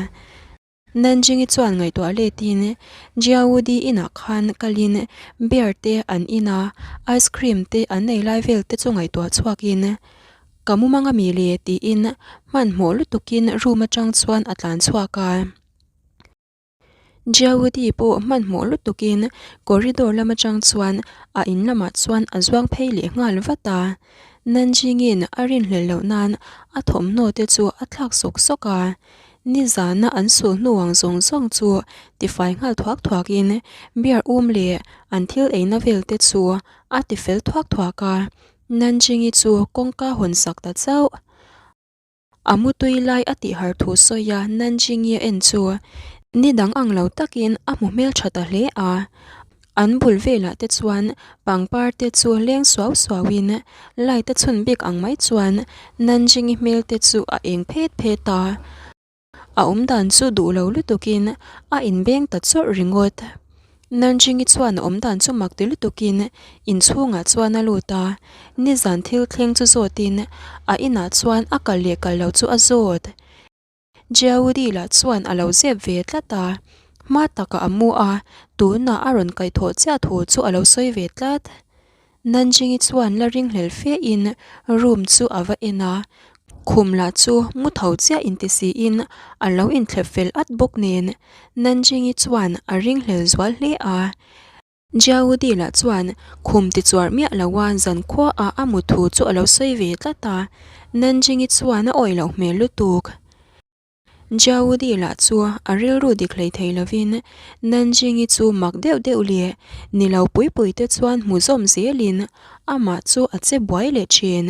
Nanjing-i chuan ngaihtuah letin Jiaudi inah khan kalin beer te an in a, ice cream te an nei lai vel te chu ngaihtuah chhuakin, Ka mumang a mi le? tiin hmanhmawh lutukin room atang chuan a tlan chhuak a. Jiaudi pawh hmanhmawh lutukin corridor lam atang chuan a in lamah chuan a zuang phei leh nghal vat a. Nanjing-in a rinhlelh loh nan a thawmhnaw te chu a thlak sawk sawk a. Nizana an sul hnu ang zawng zawng chu tifai nghal thuak thuak in beer um leh an thil eina vel te chu a ti fel thuak thuak a, Nanjing-i chu kawngka hawn sak ta chauh. A mutui lai a tih har thu sawi a Nanjing-i a en chu ni dang ang lo takin a hmu hmeltha ta hle a, an bul velah te chuan pangpar te chu leng suau suau in light a chhun bik ang mai chuan Nanjing-i hmel te chu a eng phet phet a, a awm dan chu duh lo lutukin a inbeng ta chawrh ringawt. Nanjing-i chuan a awm dan chu mak ti lutukin inchhungah chuan a lut a, nizan thil thleng chu zawtin a inah chuan a kal leh kal lo chu a zawt. Jiaudi lah chuan a lo zep ve tlat a, hma takah a mu a, tunah a rawn kaihthawh chiah thu chu a lo sawi ve tlat. Nanjing-i chuan la ringhlel fe in room chu a va en a, khum lah chu mu tho chiah inti siin a lo inthlep fel at bawk nen Nanjing-i chuan a ringhlel zual hle a. Jiaudi lah chuan khum ti chuar miah lo a zankhua ah a mut thu chu a lo sawi ve tlat a, Nanjing-i chuan a awih loh hmel lutuk. Jiaudi lah chu a rilru dik hlei thei lovin Nanjing-i chu mak deuh deuh leh ni lo pui pui te chuan hmu zawm zelin amah chu a che buai leh thin.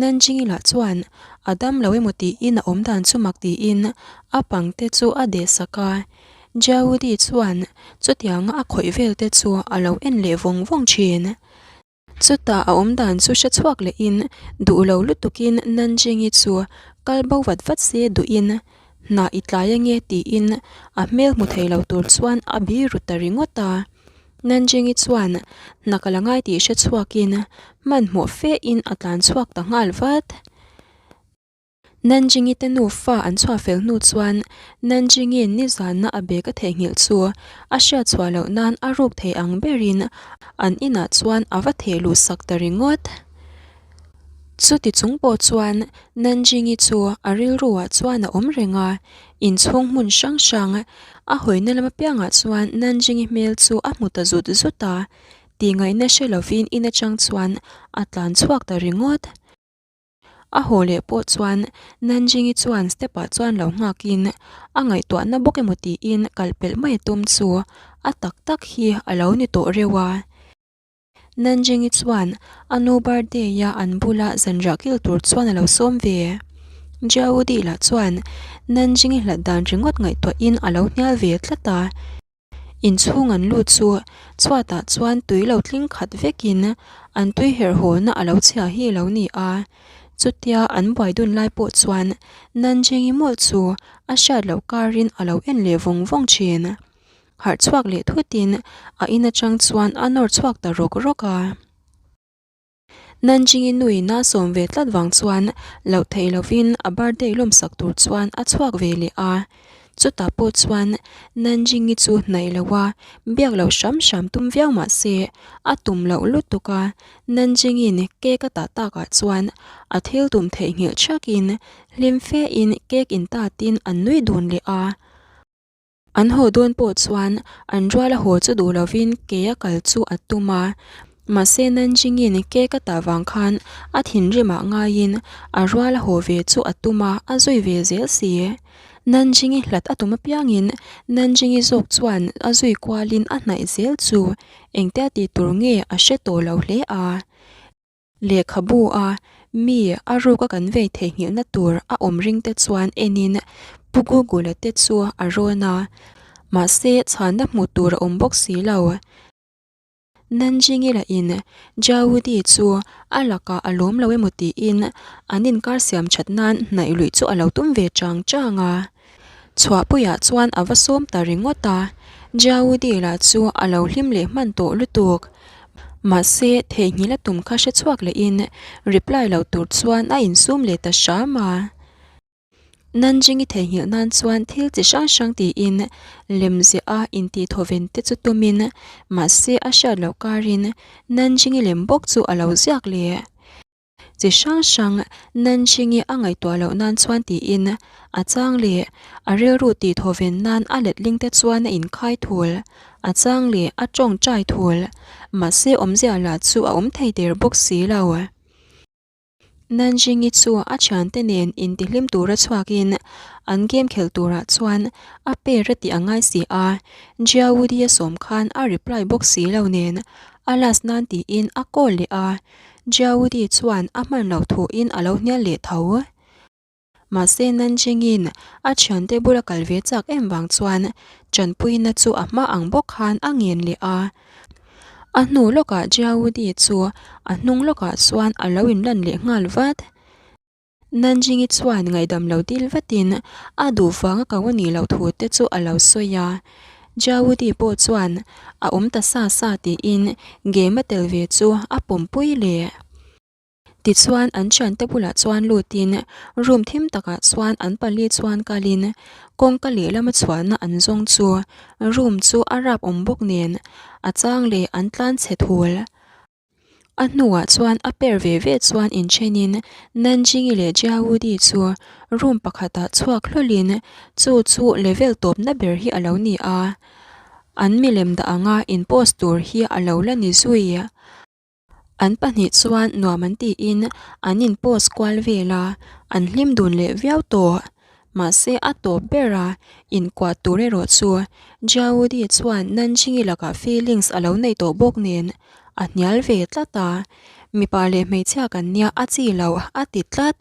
Nanjing-i lah chuan a dam lo emaw tiin a awm dan chu mak tiin a pang te chu a deh sak a. Jiaudi chuan chutianga a khawih vel te chu a lo en leh vawng vawng thin. Chutah a awm dan chu hre chhuak lehin duh lo lutukin Nanjing-i chu kal bo vat vat se duhin hna i tlai ange tiin a hmel hmu thei lo tur chuan a biru ta ringawt a. Nanjing-i chuan hna ka la ngai tih hre chhuakin hmanhmawh fehin a tlan chhuak ta nghal vat. Nanjing-i te nufa an chhuah fel hnu chuan Nanjing-i nizanna a bag a theihnghilh chu a hriat chhuah loh nan a ruk thei ang berin an inah chuan a va theh luh sak ta ringawt. Chuti chung pawh chuan Nanjing-i chu a rilruah chuan a awm reng a, inchhung hmun hrang hrang a hawina lam apiangah chuan Nanjing-i hmel chu a hmu ta zut zut a, tihngaihna hre lovin in atang chuan a tlan chhuak ta ringawt. A haw leh pawh chuan Nanjing-i chuan step-ah chuan lo nghakin a ngaihtuahna bawk emaw tiin kalpelh mai a tum chu a tak tak hi a lo ni tawh reuh a. Nanjing-i chuan a nu birthday-a an bula zanriah kil tur chuan a lo sawm ve. Jiaudi lah chuan Nanjing-i hlat dan ringawt ngaihtuahin a lo hnial ve tlat a. Inchhung an lut chu chhuatah chuan tui lo tling khat vekin an tui herh hawna a lo chhia hi a lo ni a. Chutia an buai dun lai pawh chuan Nanjing-i mawlh chu a hriat loh karin a lo en leh vawng vawng thin. Harh chhuak leh thutin a in atang chuan a nawr chhuak ta rawk rawk a. Nanjing-i nuin a sawm ve tlat vang chuan loh theih lovin a birthday lawmsak tur chuan a chhuak ve leh a. Chutah pawh chuan Nanjing-i chu hnaih lo a, biak loh hram hram tum viau mah se a tum loh lutuk a. Nanjing-in cake a tah takah chuan a thil tum theihnghilh thakin hlim fe in cake in tatin an nui dun leh a. An haw dawn pawh chuan an ruala haw chu duh lovin ke a kal chu a tum a. Mahse Nanjingin cake a tah vang khan a thinrimah ngaiin a rual a haw ve chu a tum a, a zui ve zel si. Nanjingi hlat a tum apiangin Nanjingi zawk chuan a zui kualin a hnaih zel chu engtia tih tur nge a hre tawh lo hle a. Lehkhabu a mi a ruka kan vei theihnghilhna tur a awm ring te chuan enin Pu Google-a te chu a rawn a, mahse chhanna hmuh tur a awm bawk si lo. Nanjingi lahin Jawudi chu a lakah a lawm lo emaw tiin an inkar siam that nan hnaih luih chu a lo tum ve chang chang a. Chhuahpuiah chuan a va sawm ta ringawt a, Jawudi lah chu a lo hlim leh hman tawh lutuk. Mahse, theihnghilh a tum kha hre chhuak lehin reply lo tur chuan a insum leh ta hram a. Nanjing-i theihnghilh nan chuan thil chi hrang hrang tiin lem ziah a intih thawven te chu tumin mahse a hriat loh karin Nanjing-i lem bawk chu a lo ziak leh. Chi hrang hrang Nanjing-i a ngaihtuah loh nan chuan tiin a chang leh a rilru tih thawven nan a letling te chuan a inkhai thul, a chang leh a tawngtai thul. Mahse awmzia lah chu a awm thei der bawk si lo. Nanjing-i chu a thiante nen intihlim tura chhuakin an game khelh turah chuan a pair a tih a ngai si a, Jiaudi a sawm khan a reply bawk si lo nen a last nan tiin a call leh a, Jiaudi chuan a hman loh thuin a lo hnial leh tho. Mahse Nanjing-in a thiante bula kal ve chak em vang chuan tanpuina chu a hma ang bawk khan a ngen leh a. A hnu lawkah Jiaudi chu a hnung lawkah chuan a lo inlan leh nghal vat. Nanjing-i chuan ngaihdam lo dil vatin a duh vanga ko a nih loh thu te chu a lo sawi a. Jiaudi pawh chuan a awm ta sa sa tiin game a tel ve chu a pawmpui leh. Tichuan an thiante bulah chuan lutin room thim takah chuan an pali chuan kalin kawngka lehlama chhuahna an zawng chu room chu a rap awm bawk nen a chang leh an tlan chhe thul. A hnuah chuan a pair ve ve chuan inthenin Nanjingi leh Jiaudi chu room pakhatah chhuak hlawlhin chu chu level tawpna ber hi a lo ni a, an milem dah anga in post tur hi a lo la ni zui. An pahnih chuan nuam an tiin an in post kual vel a, an hlim dun leh viau tawh. Mahse a tawp ber a, inkuah tur erawh chu Jiaudi chuan Nanjingi lakah feelings a lo nei tawh bawk nen a hnial ve tlat a, mipa leh hmeichhia kan nia a chi lo a ti tlat.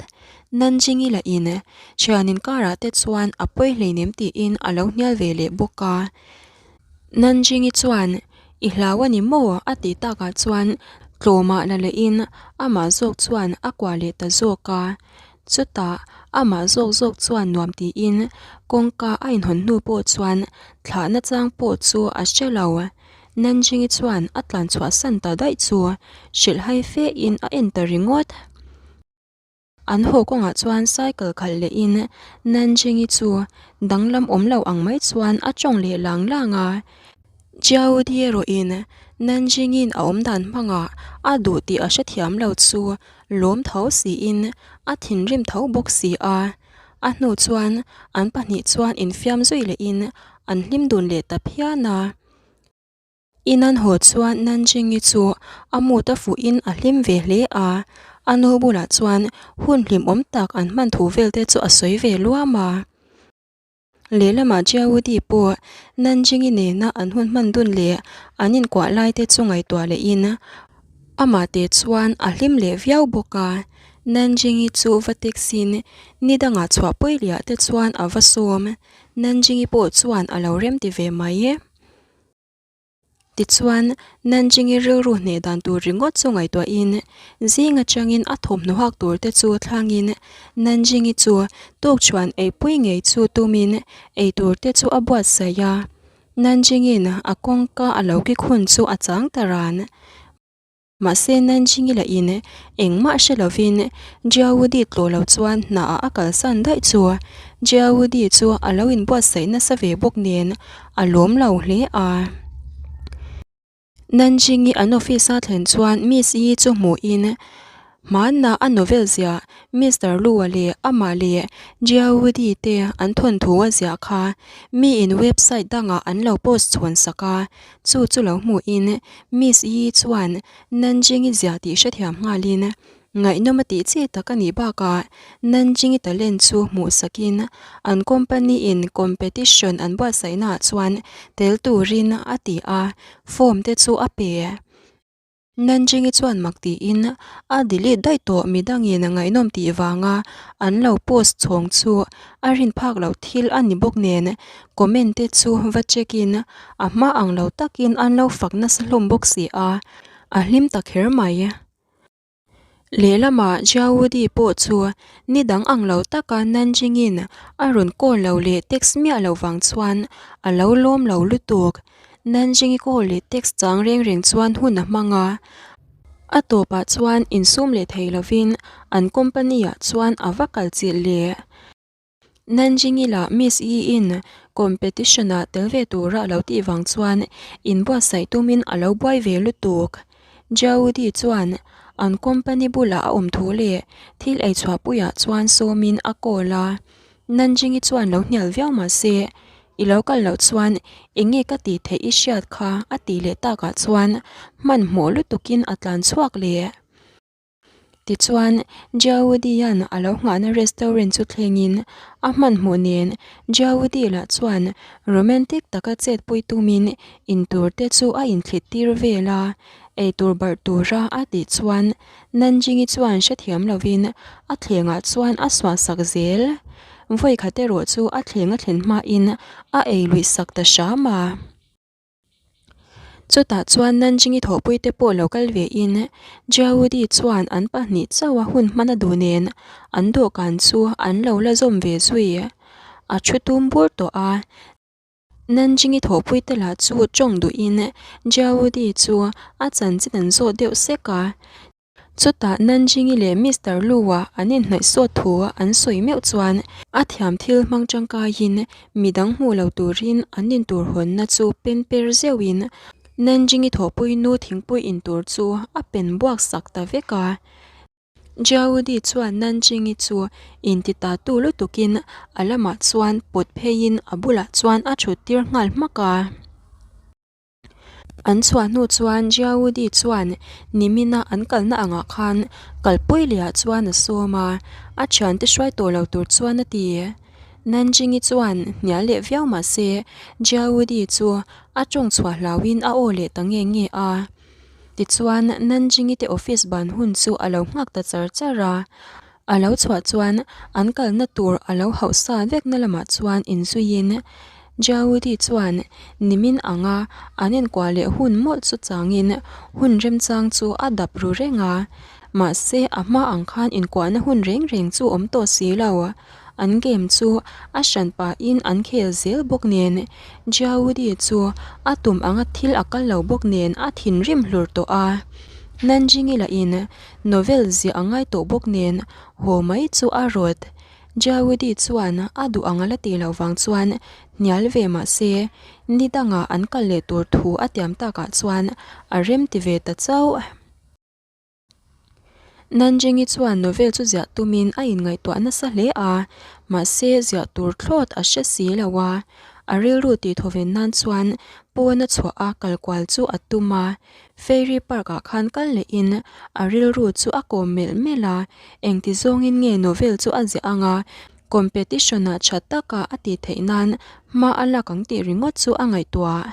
Nanjingi lah in thian inkarah te chuan a pawi hleinem tiin a lo hnial ve leh bawk a. Nanjingi chuan, I hlau a ni maw? a tih takah chuan tlawmah la lehin amah zawk chuan a kuah leh ta zawk a. Chutah amah zawk zawk chuan nuam tiin kawngka a inhawn hnu pawh chuan thlahna chang pawh chu a hre lo. Nanjingi chuan a tlan chhuahsan ta daih chu hrilhhai fe in a en ta ringawt. An haw kawngah chuan cycle khalh lehin Nanjingi chu danglam awm lo ang mai chuan a tawng leh lang lang a. Jiaodi erawhin Nanjingin a awmdan hmangah a duh tih a hrethiam lo chu lawm tho siin a thinrim tho bawk si a. A hnu chuan an pahnih chuan infiam zui lehin an hlim dun leh ta phian a. Inan haw chuan Nanjingi chu a mood a fuhin a hlim ve hle a, a nu bulah chuan hun hlimawm tak an hman thu vel te chu a sawi ve luam a. Lehlamah Jiaudi pawh Nanjingi nena an hun hman dun leh an inkuah lai te chu ngaihtuah lehin amah te chuan a hlim leh viau bawk a. Nanjingi chu va taxi-in ni dangah chhuahpui liah te chuan a va sawm. Nanjingi pawh chuan a lo remti ve mai. Tichuan, Nanjingi rilru hneh dan tur ringawt chu ngaihtuahin, zing atangin a thawmhnaw hak tur te chu thlangin Nanjingi chu tukchhuan eipui ngei chu tumin eitur te chu a buatsaih a. Nanjingin a kawngka a lo kik hun chu a chang ta ran. Mahse Nanjingi lahin engmah hre lovin Jiaudi tlawh lo chuan hnaah a kalsan daih chu. Jiaudi chu a lo inbuatsaih nasa ve bawk nen a lawm lo hle a. Nanjingi an office a thlen chuan Miss Yi chu hmuhin. Hmanna a novel ziah Mister Lu-a leh amah leh Jiaudi te an thawnthu a ziah kha miin website dangah an lo post chhawn sak a, chu chu lo hmuhin Miss Yi chuan Nanjing-i ziah tih hrethiam nghalin ngaihnawm a tih chi tak a nih bakah Nanjing-i talent chu hmuh sakin an company-in competition an buatsaihnaah chuan tel turin a ti a, form te chu a pe. Nanjing-i chuan mak tiin a delete daih tawh midangin ngaihnawm tih vanga an lo post chhawng chu a rin phak loh thil a ni bawk nen comment te chu va check in a hma ang lo takin an lo fak nasa hlawm bawk si a, a hlim ta kher mai. Lehlamah Jiaudi pawh chu ni dang ang lo taka Nanjing-in a rawn call lo leh text miah lo vang chuan a lo lawm lo lutuk. Nanjing-i call leh text chang reng reng chuan hun a hmang a, a tawpah chuan insum leh thei lovin an company-ah chuan a va kal chilh leh. Nanjing-i lah Miss Yi-in competition-ah tel ve tura a lo tih vang chuan inbuatsaih tumin a lo buai ve lutuk. Jiaodi chuan an company bulah a awm thu leh thil ei chhuahpuiah chuan sawmin a call a. Nanjing-i chuan lo hnial viau mah se, I lo kal loh chuan eng nge ka tih theih i hriat kha a tih leh takah chuan hmanhmawh lutukin a tlan chhuak leh. Tichuan, Jiaudi-a'n a lo nghahna restaurant chu thlengin a hmanhmawh nen Jiaudi lah chuan romantic taka chetpui tumin intur te chu a inthlit tir vel a, eitur barh tura a tih chuan Nanjing-i chuan hrethiam lovin a thlengah chuan a suahsak zel. Vawikhat erawh chu a thleng a thlen hmain a ei luih sak ta hram a. Chutah chuan Nanjing-i thawhpuite pawh lo kal vein Jiaudi chuan an pahnih chauha hun hman a duh nen an dawhkan chu an lo la zawm ve zui. A thu tum bur tawh a, Nanjing-i thawhpuite lah chu tawng duhin Jiaudi chu a chanchin an zawh deuh sek a. Chutah Nanjing-i leh Mister Lu-a an inhnaih sawt thu an sawi meuh chuan a thiam thil hmang tangkaiin midang hmuh lo turin an intur hawnna chu pen per zeuhin Nanjing-i thawhpui nu thingpui intur chu a pen buak sak ta vek a. Jiaodi chuan Nanjing-i chu inti ta tu lutukin a lamah chuan pawt pheiin a bulah chuan a thut tir nghal hmak a. An chhuah hnu chuan Jiaudi chuan nimina an kalna angah khan kalpui lehah chuan a sawm a, a thiante hruai tawh lo tur chuan a ti. Nanjing-i chuan hnial leh viau mah se Jiaudi chu a tawng chhuah hlauhin a aw leh ta nge nge a. Tichuan Nanjing-i te office ban hun chu a lo nghak ta char char a. A lo chhuah chuan an kalna tur a lo hauh sa vekna lamah chuan inzuiin Jiaudi chuan nimin anga an inkuah leh hun mawlh chu changin hun remchang chu a dap ru reng a, mahse a hma ang khan inkuahna hun reng reng chu awm tawh si lo. An game chu a hran pahin an khel zel bawk nen Jiaudi chu a tum anga thil a kal lo bawk nen a thinrim hlur tawh a. Nanjing-i lahin Novel ziah a ngai tawh bawk nen haw mai chu a rawt. Jiaudi chuan a duh ang a la tih loh vang chuan hnial ve mah se ni dangah an kal leh tur thu a tiam takah chuan a rem ti ve ta chauh. Nanjing-i chuan novel chu ziah tumin a inngaihtuah nasa hle a, mahse ziah tur thlawt a hre si lo a. A rilru tihthawven nan chuan pawn a chhuah a kal kual chu a tum a. Fairy Park ah khan kal lehin a rilru chu a kawm melh melh a, engti zawngin nge novel chu a ziah ang a, competition ah tha taka a tih theih nan hma a lak ang tih ringawt chu a ngaihtuah.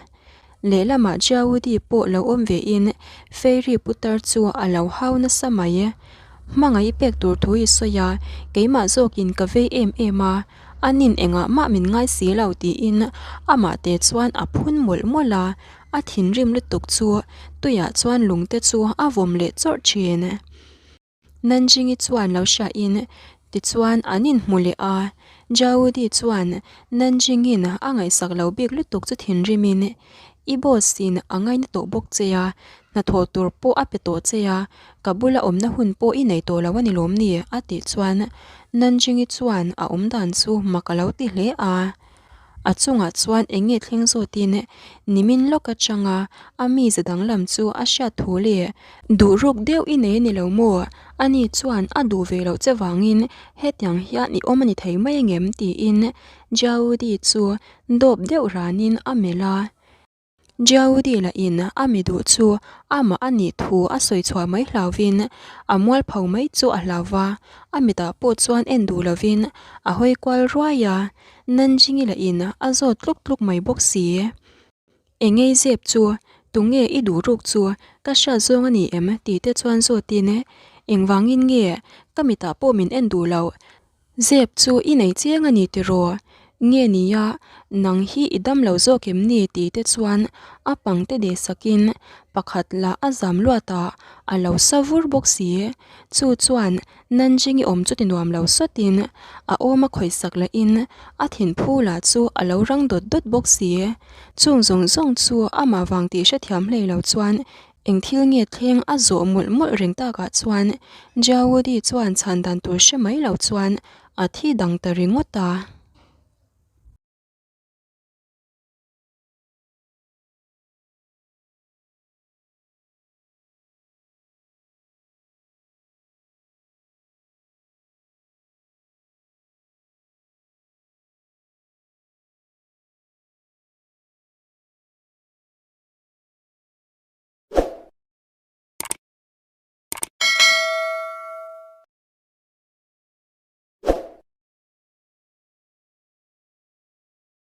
Lehlamah Jiaudi pawh lo awm ve in Fairy putar chu a lo hau nasa mai. Hmangaih i pek tur thu i sawi a, keimah zawkin ka vei em em a, a nin engah mah min ngai si lo tiin amah te chuan a phun mawlh mawlh a, A thinrim lutuk chu tuiah chuan lungte chu a vawm leh chawrh thin. Nanjing-i chuan lo hriahin tichuan an inhmu leh a, Jiaodi chuan Nanjing-in a ngaihsak lo bik lutuk chu thinrimin, I boss-in a ngaina tawh bawk che a, hnathawh tur pawh a pe tawh che a, ka bula awmna hun pawh i nei tawh lo a ni lawm ni? a tih chuan Nanjing-i chuan a awmdan chu mak a lo ti hle a. A chungah chuan eng nge thleng zawtin nimin lawk atanga a mize danglam chu a hriat thu leh duh ruk deuh i nei a ni lo maw? Ani chuan a duh ve loh che vangin hetiang hian i awm a ni thei mai angem? tiin Jaudi chu dawp deuh ranin a melh a. Jaudi lahin a mi duh chu amah a nih thu a sawi chhuah mai hlauvin a mualpho mai chu a hlau va, a mitah pawh chuan en duh lovin a hawi kual ruai a, Nanjingi lahin a zawt tluk tluk mai bawk si. Engei zep chu tunge i duh ruk chu ka hriat zawng a ni em tih te chuan zawtin engvangin nge ka mitah pawh min en duh loh Zep chu i nei chiang a ni tiraw? Nge nia, nang hi i dam lo zawk em ni tih te chuan a pang te deh sakin pakhat lah a zam luat a, a lo sa vur bawk si. Chu chuan Nanjing i awm chu ti nuam lo sawtin a awm a khawih sak lahin a thinphu lah chu a lo rang dawt dawt bawk si. Chung zawng zawng chu amah vang tih hrethiam hlei lo chuan Eng thil nge thleng a zawh mawlh mawlh reng takah chuan Jaudi chuan chhan dan tur hre mai lo chuan a thi dang ta ringawt a.